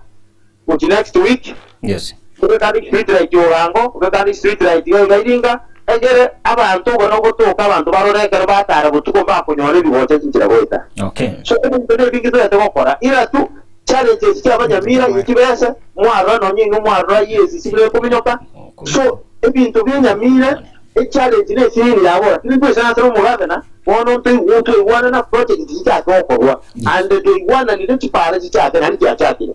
gochia next week. Yes. Nkobeka ande street light Ogango, nkobeka ande street light iga iga Iringa, egere abanto obo nogotoka abanto barore ekero batara botuko mbakonyora ebigocha chinchera goeta. Okay. So ebinto na ebinge totagete gokora, ira tu challenges chia abanyamira ye chibese, mwarora nonye inwe mwarora EACC buna ekominyoka, so ebinto bia Nyamira Echallenge nesiriri yabo, lakini ntwaisaranse nomogavana, bono ntwaigwana na project chichake gokorwa and twaigwananire chipara chichake naende chiachakire.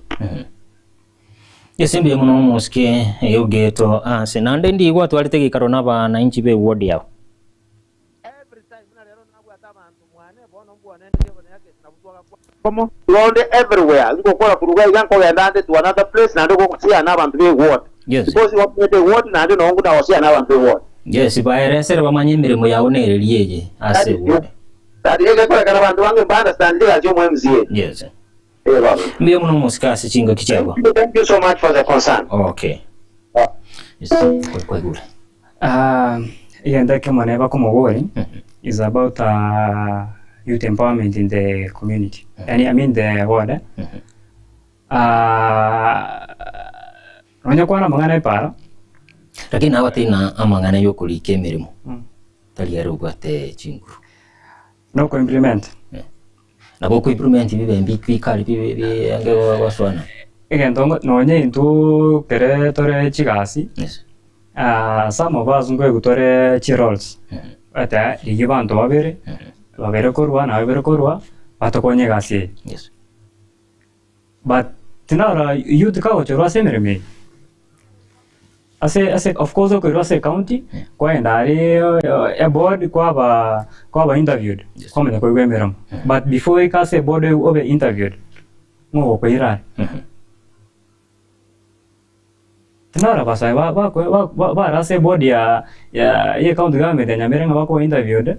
Ase mbuya mono omosike Eugeto ase naende ndi gwatwarete geikaro na abananchi be ward yao. Igo onde everywhere ngokora korwa iga iga nkogenda ande to another place naende gosiana abanto be ward because igo omanyete eward naende nongo nagosiana abanto be ward. Yes, baeresere bamanye emeremo yao nereri eye ase eward. That is egekorekana abanto bange mba understand egasi ya omo MCA. Yes. Ee baba. Mbuya mono omosike ase chingaki chiabo. Thank you so much for the concern. Okay. Yes, kwaigure. Ah, egento ekemo neba komobori is about uh, youth empowerment in the community yani I mean the ward eh. Ah, nonya kwana amang'ana epara Lakini nabo tina amang'ana yokorika emeremo tari ere obwate chinguru. Noko implement. Nabo oko implement bibe mbi bikari bibe biange gosoana. Egento ngo nonye intwo kere tore chigasi Yes. some of us nkoigwa tore chiroles ete rigia abanto babere, babere korwa na babere korwa batokonye egasi eye. Yes. But tinarora youth kagochorwa ase emeremo eye. Ase ase of course okoirwa ase ecounty, kwaenda aria eboard kwaba kwaba interviewed, kwamanya koigwa emeremo. But before oike ase eboard obe interviewed, ng'o ogokoira are? Tinarora abasae ba bakwe ba ba bare ase eboard ya ya ya ecounty government ya Nyamira ng'a bakoba interviewed,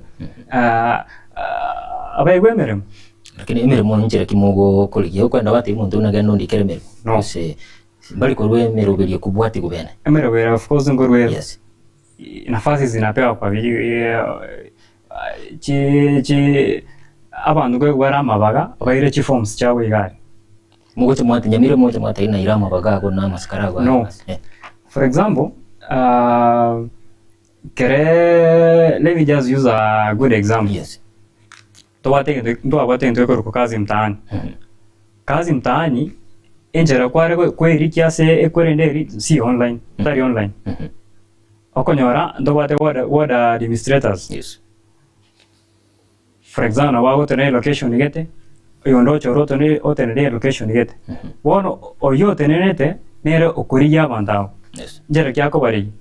abaigwe emeremo. Lakini emeremo nchera ki mogokorigia? Okwenda gwatebia omonto buna genda ondikere emeremo? No. Gose Mbari korwa emeroberio ekobwatigwa bene. Emeroberio of course nkorwa ere. Yes. Nafasi zinapewa kwa biri chi chi abanto nkoigwa bare amabaga baire chiforms chiabo iga aria. Mogocha mwate nyamira mogocha mwate naira amabaga ago na amasikara ago No. Eh. For example, kere let me just use a good example. Yes. Tobwate egento ntwabwate egento gekorokwa kazi mtaani. Kazi mtaani, enchera kware kwerikia ase ekwerende eri si online, tari online. Okonyora ntobwate ward, ward administrators. Yes. For example, nabo agotenena elocation gete, oyonde ochore otene otenene elocation gete. Bono oyio otenenete nere okorigia abanto abwo. Yes. Nchera ki akobarigia?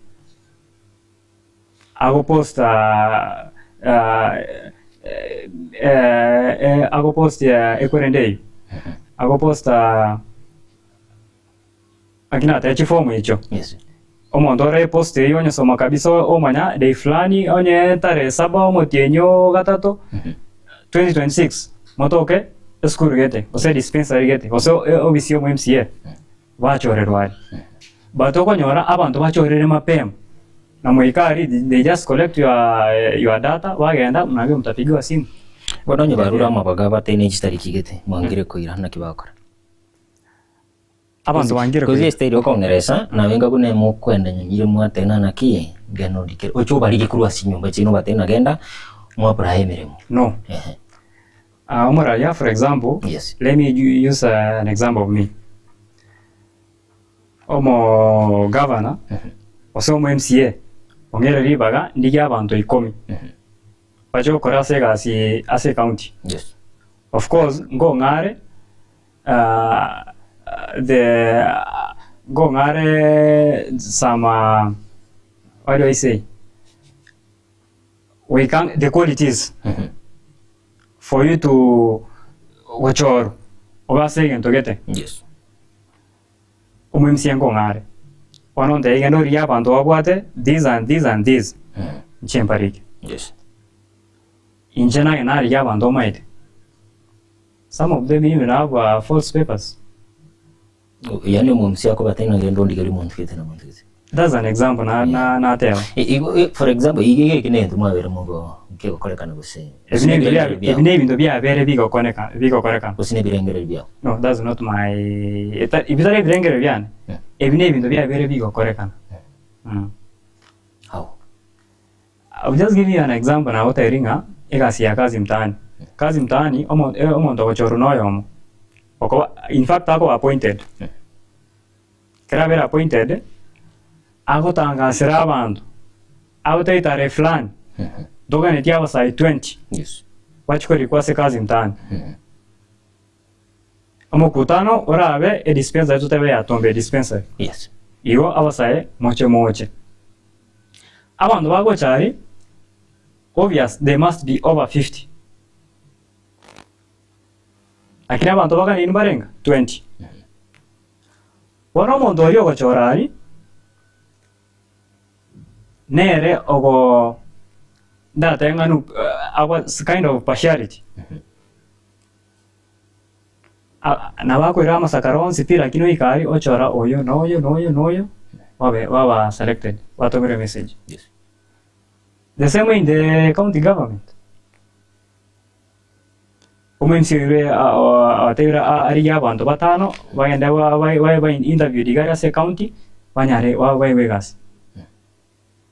Agopost agopost ekwerende eyio, agopost lakini nateba chifomu echio, Yes. omonto ore epost eyio onyesoma kabisa omanya day fulani onye tarehe saba omotienyi o gatato 2026 motoke esukuru gete gose dispensary gete gose ofisi ya omo MCA bachorerwa aria. But okonyora abanto bachorire mapema na moika aria they just collect your, your data bagenda nabio mtapigiwa simu. Bono onye barure amabaga abateine chitariki gete mwangire koira naki bagokora? Abanto bangire Kozi koira. esteri okong'eresa nabe inga buna mokwenda nyamira mwatena naki genda orikere oche obarige korwa ase chinyomba chiaino obatebie ng'a genda mwapply emeremo. No. Ehe. Ah, omoraria for example, Yes. let me use an example of me. Omo governor gose omo MCA ong'eire ribaga ndigie abanto ikomi bache gokora ase egasi ase ecounty. Yes. Of course nkong'are ah, the nkong'are some what do I say goika the qualities for you to gochorwa obe ase egento gete. Yes. Omo-MCA nkong'are, bono ontebie genda origie abanto babwate this and this and this, inche mbarike. Yes. Inche nage narigie abanto omaete. Some of them even have false papers. Yaani omomsi akobata ng'a genda ondigerie omonto gete na omonto gete. That's an example na na nateba. Igo for example iga iga eki negento mwabere mogo nkegokorekana gose Ebi ne ebinto bia ebi ne ebinto biabere bigokoneka bigokorekana. Gose nebirengererio biao. No, that's not my eta ebi tari ebirengererio biane, ebi ne ebinto biabere bigokorekana. How? I will just give you an example nagotebirie ng'a egasi ya kazi mtaani. Kazi mtaani omo omonto ogochorwa na oyomo, okoba in fact akoba appointed. Ekero abere appointed, agotangasera abanto, agotebia tarehe fulani, ntoganetie abasae 20 Yes. bachie korikwa ase kazi mtaani. Omokutano orabe edispensary totebe ya Tombe dispensary. Yes. Igo abasae moche moche. Abanto bagocha aria, obvious they must be over 50. Lakini abanto baganeini mbarenga? 20. Bono omonto oria ogochora aria, nere ogo ndatebe ng'a nu agwa kind of partiality. Nabo akoira amasakara onsi pi lakini oika aria ochora oyo na oyo na oyo na oyo babe baba selected batomerwe emessage. Yes. The same way in the county government. Omoinsi oirwe atebirie arigie abanto batano bagende ba interviewed iga aria ase ecounty banyare baegwe egasi.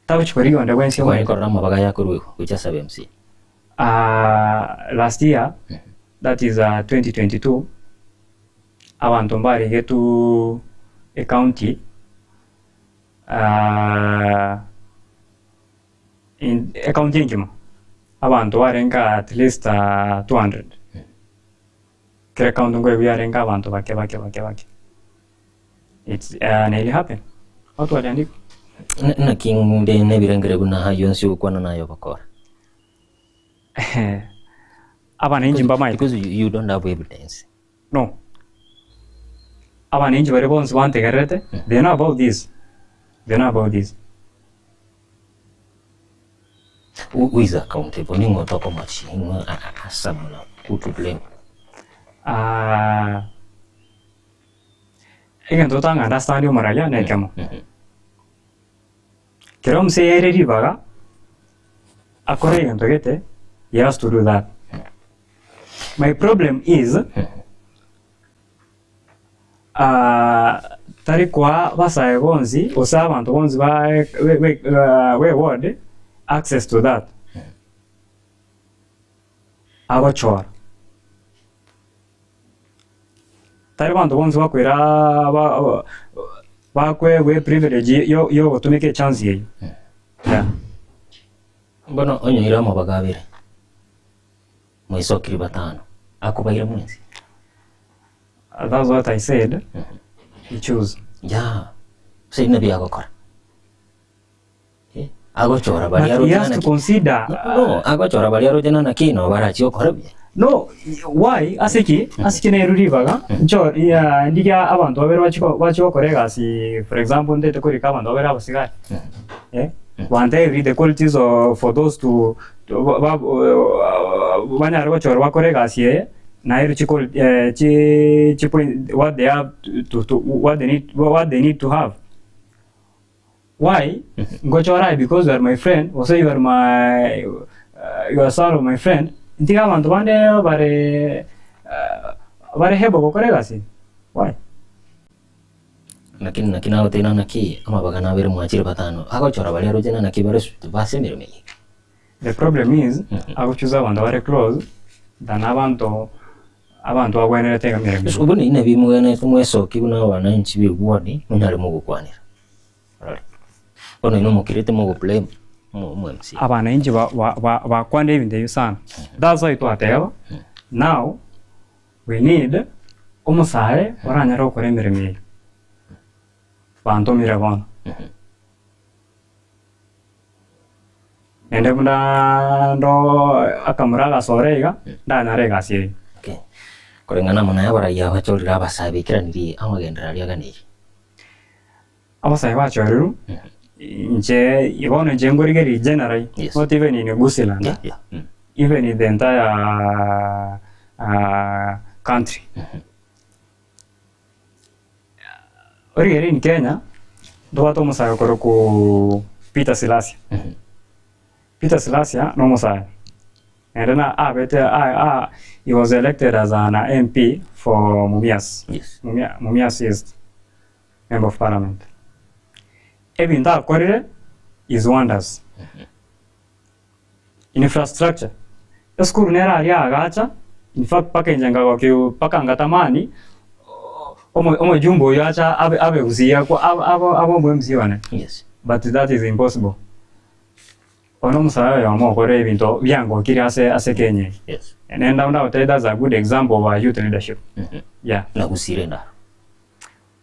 Tagochi korigia onde bwensi Kware omanyete. korora amabaga aya akorwegwa gochia ase ab'MCA. Last year that is 2022 abanto mbarigetwe ecounty Ecounty engima abanto barenge at least 200 kera ecounty nkoigwa yarenge abanto bake bake bake bake it's na eri happen watu waliandikwa. Naki inde nebirengererio buna ayio onsi ogokwana naye obokora? Abananchi mbamaete. Because you don't have evidence. No. Abananchi baria bonsi bantegererete, they know about this, they know about this. Who, who is accountable? Ning'o tokomochia ing'we asa mono? Who to blame? Ah, egento totanga understand omoraria nekemo. Kero omosee yaire ribaga, akore egento gete, he has to do that. My problem is, ah, tari koa basae bonsi gose abanto bonsi ba be ward access to that. Agochora. Tari banto bonsi bakoira ba bakoegwa eprivilege yo yogotumeka echance eyio. Yeah. Bono onyoire amabaga abere, mwaisokire batano, akobaira mwensi. That's what I said, you choose. Yeah, gose nabi agokora. Eh, agochora baria But he aroche has to naki. consider No, agochora baria aroche naki no barachie gokora buya. No, why ase ki? Ase ki neru ribaga ncho ya ndigia abanto babere bachie bachie gokora egasi for example ntete korika abanto babere abasigari eh bantebirie the qualities of for those to to ba ba banyare gochorwa bakore egasi eye naeru chi quali chi chi point what they have to to what they need what they need to have. Why ngochora aye because you are my friend gose you are my you are son of my friend ntiga abanto bande bare bare able gokora egasi why? Naki naki nagotebia naki amabaga nabere mwachire batano agochora baria aroche naki bare base emeremo eye. The problem is agochusa abanto bare close than abanto abanto bagwenerete emeremo eye. Obwo nabi mwegenete mwesoki buna abananchi b'eward monyare mogokwanera. Orore. Bono inwe mokirete mogo blame omo MC. Abananchi bakwanire ebinto ebio sana. That's why twateba now we need omosae oranyare gokora emeremo eye. Bantomire bono. Naende buna ndo akamura agasore iga, ndanyare egasi eye. Okay. Koreng'ana amo naye abaraiyo abachorire abasae baikeranirie amagenderero aria aganeirie. Abasae bachorirwe, inche bono inche nkorigereria generally, Yes. not even in Gusii land, Yeah, yeah. even in the entire country. Origereria in Kenya, ntobwate omosae okorokwa Peter Silasia. Peter Silasia na omosae, naende na abete a a he was elected as an MP for Mumias, Yes. Mumia Mumias East member of parliament. Ebinto akorire is wonders. Infrastructure, esukuru nere aria agacha, in fact mpaka inche nkagokiwa mpaka ngatamani omo omojumbe oyio acha abe abe gusii akwa abe abe abe omo MC one Yes. but that is impossible. Bono omosae oyomo okore ebinto biangokire ase ase Kenya eye. Yes. Nenda ndagotebie that's a good example of a youth leadership. Yeah. Nagusire naro.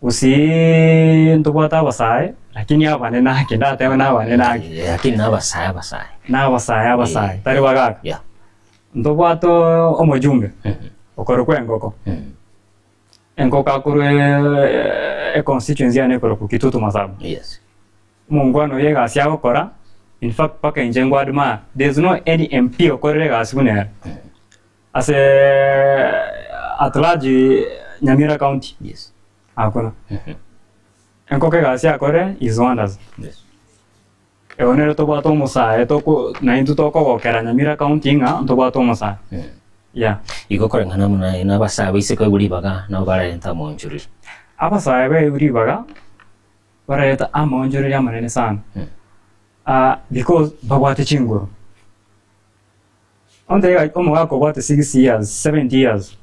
Gusii ntobwate abasae, lakini abanene ake ndatebe nabanene ake. Eh, Lakini nabasae abasae. Nabasae abasae, Eh. tari bagaka. Yeah. Ntobwate omojumbe okorokwa engoko. Engoko akorwa econstituency yane ekorokwa Kitutu Masaba. Yes. Omongwana oyo egasi agokora, in fact mpaka inche nko admire, there is no any MP okorire egasi buna ere ase at large Nyamira County. Yes. Hakuna. Engoko egasi akorire is wonders. Yes. Ego nere tobwate omosae toko naintwe tokogokera Nyamira County ng'a ntobwate omosae. Yeah. Igo koreng'ana buna na abasae baise koigwa ribaga nabo bararente amaonchoreri. Abasae baigwe ribaga bararete amaonchoreri amanene sana ah because babwate chinguru. Onte iga omogaka obwate 60 years, 70 years,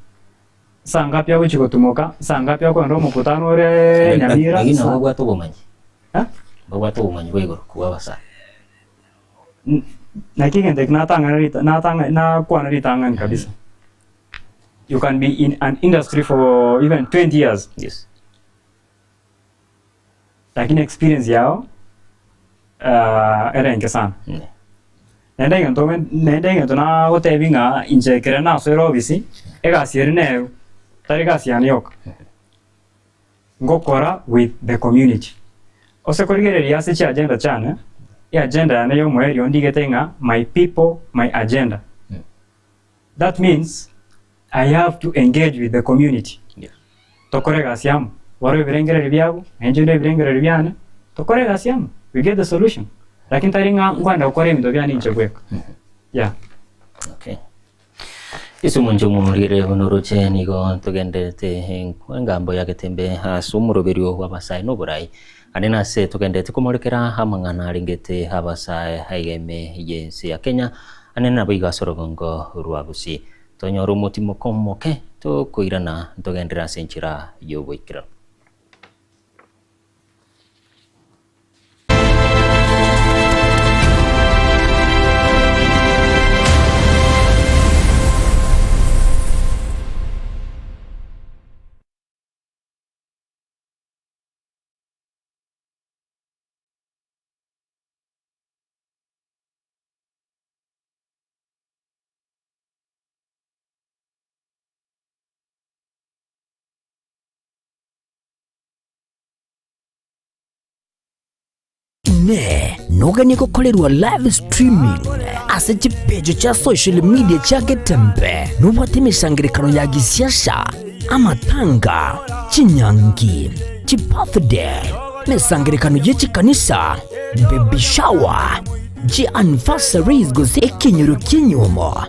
nsa ngapi agochia gotumoka, nsa ngapi akogenda omokutano ore Nyamira, Lakini nabo nsa babwate obomanyi. Eh? Babwate obomanyi bwa igoro kobua abasae. Naki egento eki natang'ana rita natang'a nakwana ritang'ani kabisa. You can be in an industry for even 20 years. Yes. Lakini experience yao ere enke sana. Naende egento naende egento nagotebi ng'a inche ekere nasoire ofisi, egasi ere nero, tari egasi yane yoka. Ngokora with the community. Ase korigereria ase chiagenda chiane, eagenda yane ya omoerio ndigete ng'a my people, my agenda. That means I have to engage with the community. Tokore egasi amo, barwe ebirengererio biabo, na inche ndue ebirengererio biane, tokore egasi amo, we get the solution. Lakini tari ng'a nkwenda gokora ebinto biane inche bweka. Yeah. Okay. Ase omonche omorire buna oroche nigo togenderete engambo ya getembe ase omoroberio bw'abasae na oborai. Ande nase togenderete komorekera amang'ana arengete abasae aiga ime y'ense ya Kenya ande naboigo ase orogongo rwa Gusii. Tonyore omotimoko omoke tokoirana ntogenderere ase enchera y'oboikeranu. Inee! Noganie gokorerwa live streaming ase chipeji chia social media chia Getembe? Nobwate emesangerekano ya gisiasa, amatanga, chinyangi, chibirthday, emesangerekano ye chikanisa, baby shower, chianniversaries gose ekenyoro ki'enyiomo,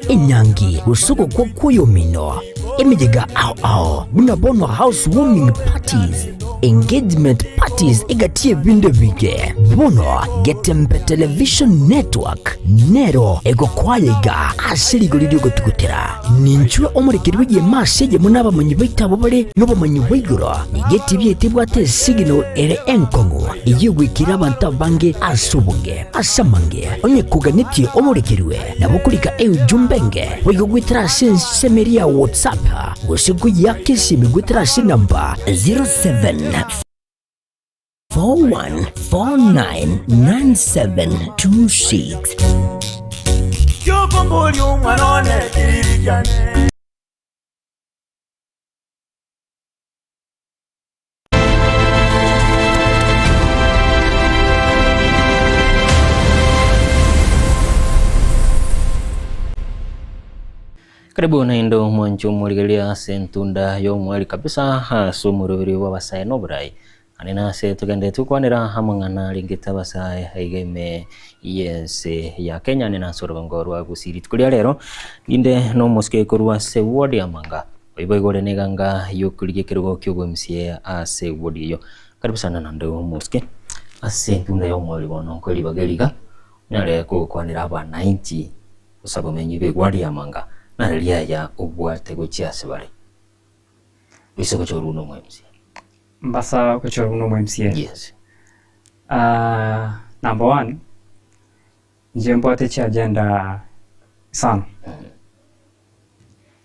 enyangi gose ogokwa kw'oyomino, emeyega ao ao buna bono house warming parties, engagement parties egati y'ebinto ebinge. Bono Getembe Television Network nero egokoa iga ase rigori ri'ogotugutera. Ninchwe omorekeri bw'egeema ase eyemo nabamanyi baito abwo bare nobomanyi bwa igoro. Nigo etibi yaito ebwate esignal ere enkong'u eyio egoikera abanto abange ase obonge. Ase amange, onye koganetie omorekerwe, nabo okorika eujumbe enge boigo goetera ase ensemo eria ya WhatsApp gose koyiaka esimi goetera ase enamba 0741499726. Kiokomboria omwana one kiriri kiane. Karibu naende omwancho omorigereria ase entunda y'omweri kabisa ase omoroberi bw'abasae n'oborai. Ane nase togenderete gokwanera amang'ana arengete abasae aiga ime y'ense ya Kenya ane nase orogongo rwa Gusii. Rituko ria rero ninde nomosike korwa ase ward ya Manga oibo igore neganga y'okorigia ekerogo ki'obomca ase ward eyio. Karibu sana naende omosike ase entunda y'omweri bono nkoe ribaga eri iga onyare gokwanera abanainchi. Gose abamenyi b'egwari y'amanga, na riria aya obwate gochia ase bare. Oise gochorwa buna omo-MCA. Mbasa gochorwa buna omo-MCA? Yes. Ah, number one, inche mbwate chiagenda isano.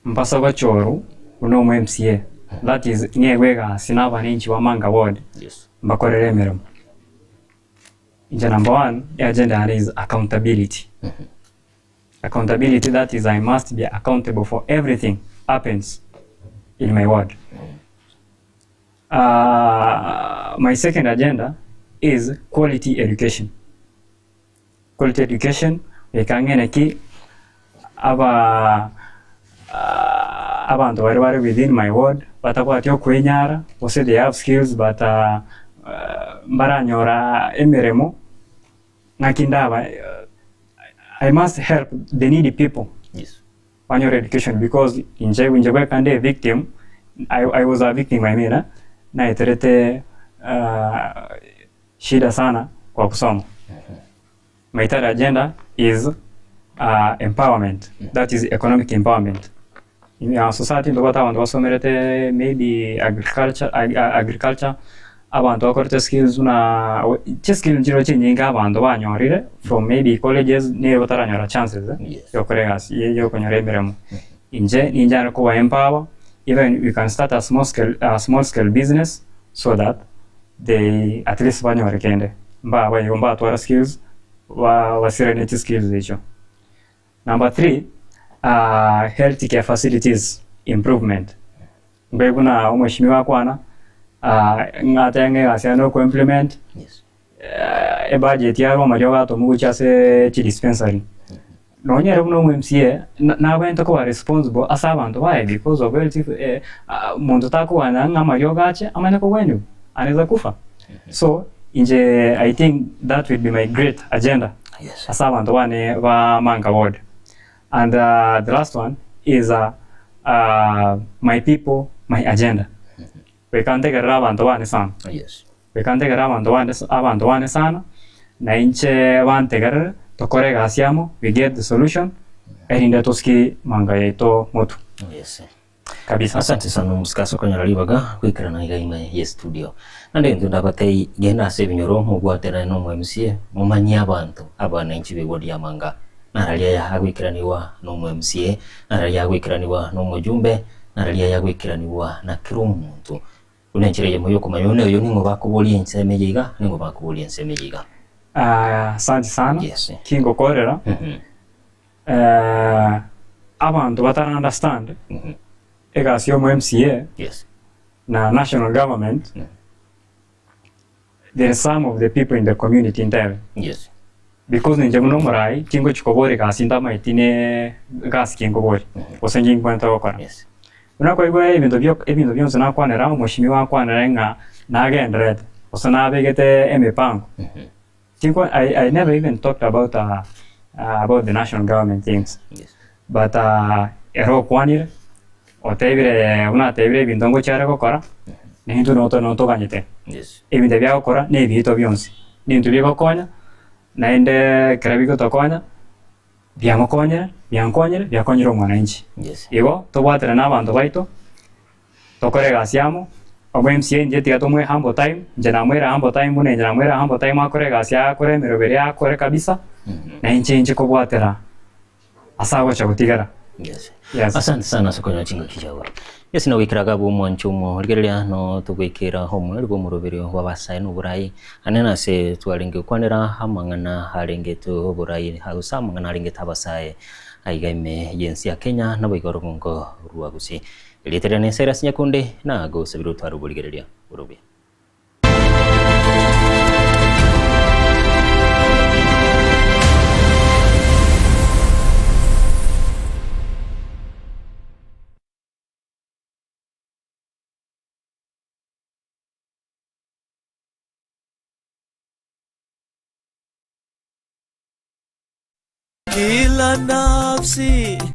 Mbasa gochorwa buna omo-MCA, that is ng'egwe egasi na abananchi ba Manga ward, Yes. mbakorere emeremo. Inche number one, eagenda yane is accountability. Accountability that is I must be accountable for everything happens in my ward. Uh, my second agenda is quality education. Quality education, ekang'ene ki aba uh, abanto baria bare within my ward batabwati okwenyara gose they have skills but uh, mbaranyora emeremo ng'aki ndaba I must help the needy people Yes. banyore education because inche inche bweka nde victim I, I was a victim I mean eh, naeterete uh, shida sana kwa kusoma My third agenda is uh, empowerment that is economic empowerment in our society ntobwate abanto basomerete maybe agriculture, ag, agriculture abanto bakorete skills buna chiskill nchiro chinyinge abanto banyorire from maybe colleges nigo bataranyora chances eh, Yes. yokora egasi yokonyora emeremo inche ninchare koba empower even we can start a small scale, a small scale business so that they at least banyore kende, mbaba igo mbatwara skills ba basiranie chiskills echio. Number three, uh, health care facilities improvement, mbe buna omweshimiwa akwana uh, ng'atebe ng'a egasi yane oko implement Yes. uh, ebudget yarwa amariogo atomwa gochia ase chidispensary. Nonya ere buna omo MCA na nabwenerete koba responsible ase abanto baye because of health eh, monto takoganya ng'a amariogo ache amanye kogweniwa, anaweza kufa. So inche I think that will be my great agenda Yes. ase abanto bane ba Manga ward. And uh, the last one is uh, uh, my people, my agenda. Goika ntegerere abanto bane sana. Yes. Goika ntegere abanto bande abanto bane sana, na inche bantegerere, tokore egasi amo, we get the solution, erinde tosike manga yaito motwe. Yes. Kabisa. Asante sana omusike ase okonyora ribaga goikerana iga ime ye studio. Naende intwe ndabatebie genda ase ebinyoro mobwaterane na omo MCA momanyie abanto abananchi b'eward ya Manga nararia aya agoikeranigwa na omo MCA, nararia agoikeranigwa na omojumbe, nararia aya agoikeranigwa na kera omonto. Buna enchera eyemo y'okomanya buna oyo ning'o bakoboria ensemo eye iga, ning'o bakoboria ensemo eye iga. Ah, Asante sana. Yes. Kingokorera Mhm. eh, abanto batara understand Mhm. egasi y'omo MCA Yes. na national government Mm. there is some of the people in the community ntebe Yes. because ninche buna omorai tingochi kobora egasi ntamaeti ne gasi ki nkoboria gose nki nkwenerete gokora. Yes. Buna kwaigwa ebinto bio ebinto bionsi nakwanera omoshimiwa akwanere ng'a nagenderete gose nabegete emipango tinkwa I, I never even talked about uh, uh, about the national government things Yes. but uh, ere okwanire otebire buna atebire ebinto ngochia are gokora naintwe noto notoganyete Yes. ebinto ebi agokora na ebiito bionsi nintwe bigokonya naende ekero bigotokonya Biamokonyire, biankonyire, biakonyire omwananchi. Yes. Igo tobwaterane na abanto baito, tokore egasi amo, omo MCA inche tiga tomoe humble time, inche namoire humble time buna inche namoire humble time akore egasi yaye akore emeroberi yaye akore kabisa, na inche inche kobwatera ase agocha gotigera. Yes. Yes. Asante sana ase okonyora chingaki chiago. Yes, nogoikera gabu omwancho omo rigereria no togoikera omweri bw'omoroberio bw'abasae na oborai ane nase twarenge gokwanera amang'ana arengete oborai gose amang'ana arengete abasae aiga ime y'ense ya Kenya naboigo orogongo rwa Gusii. Erieta riane Cyrus Nyakunde na gosabire otware oborigereria bore obuya. nafsi.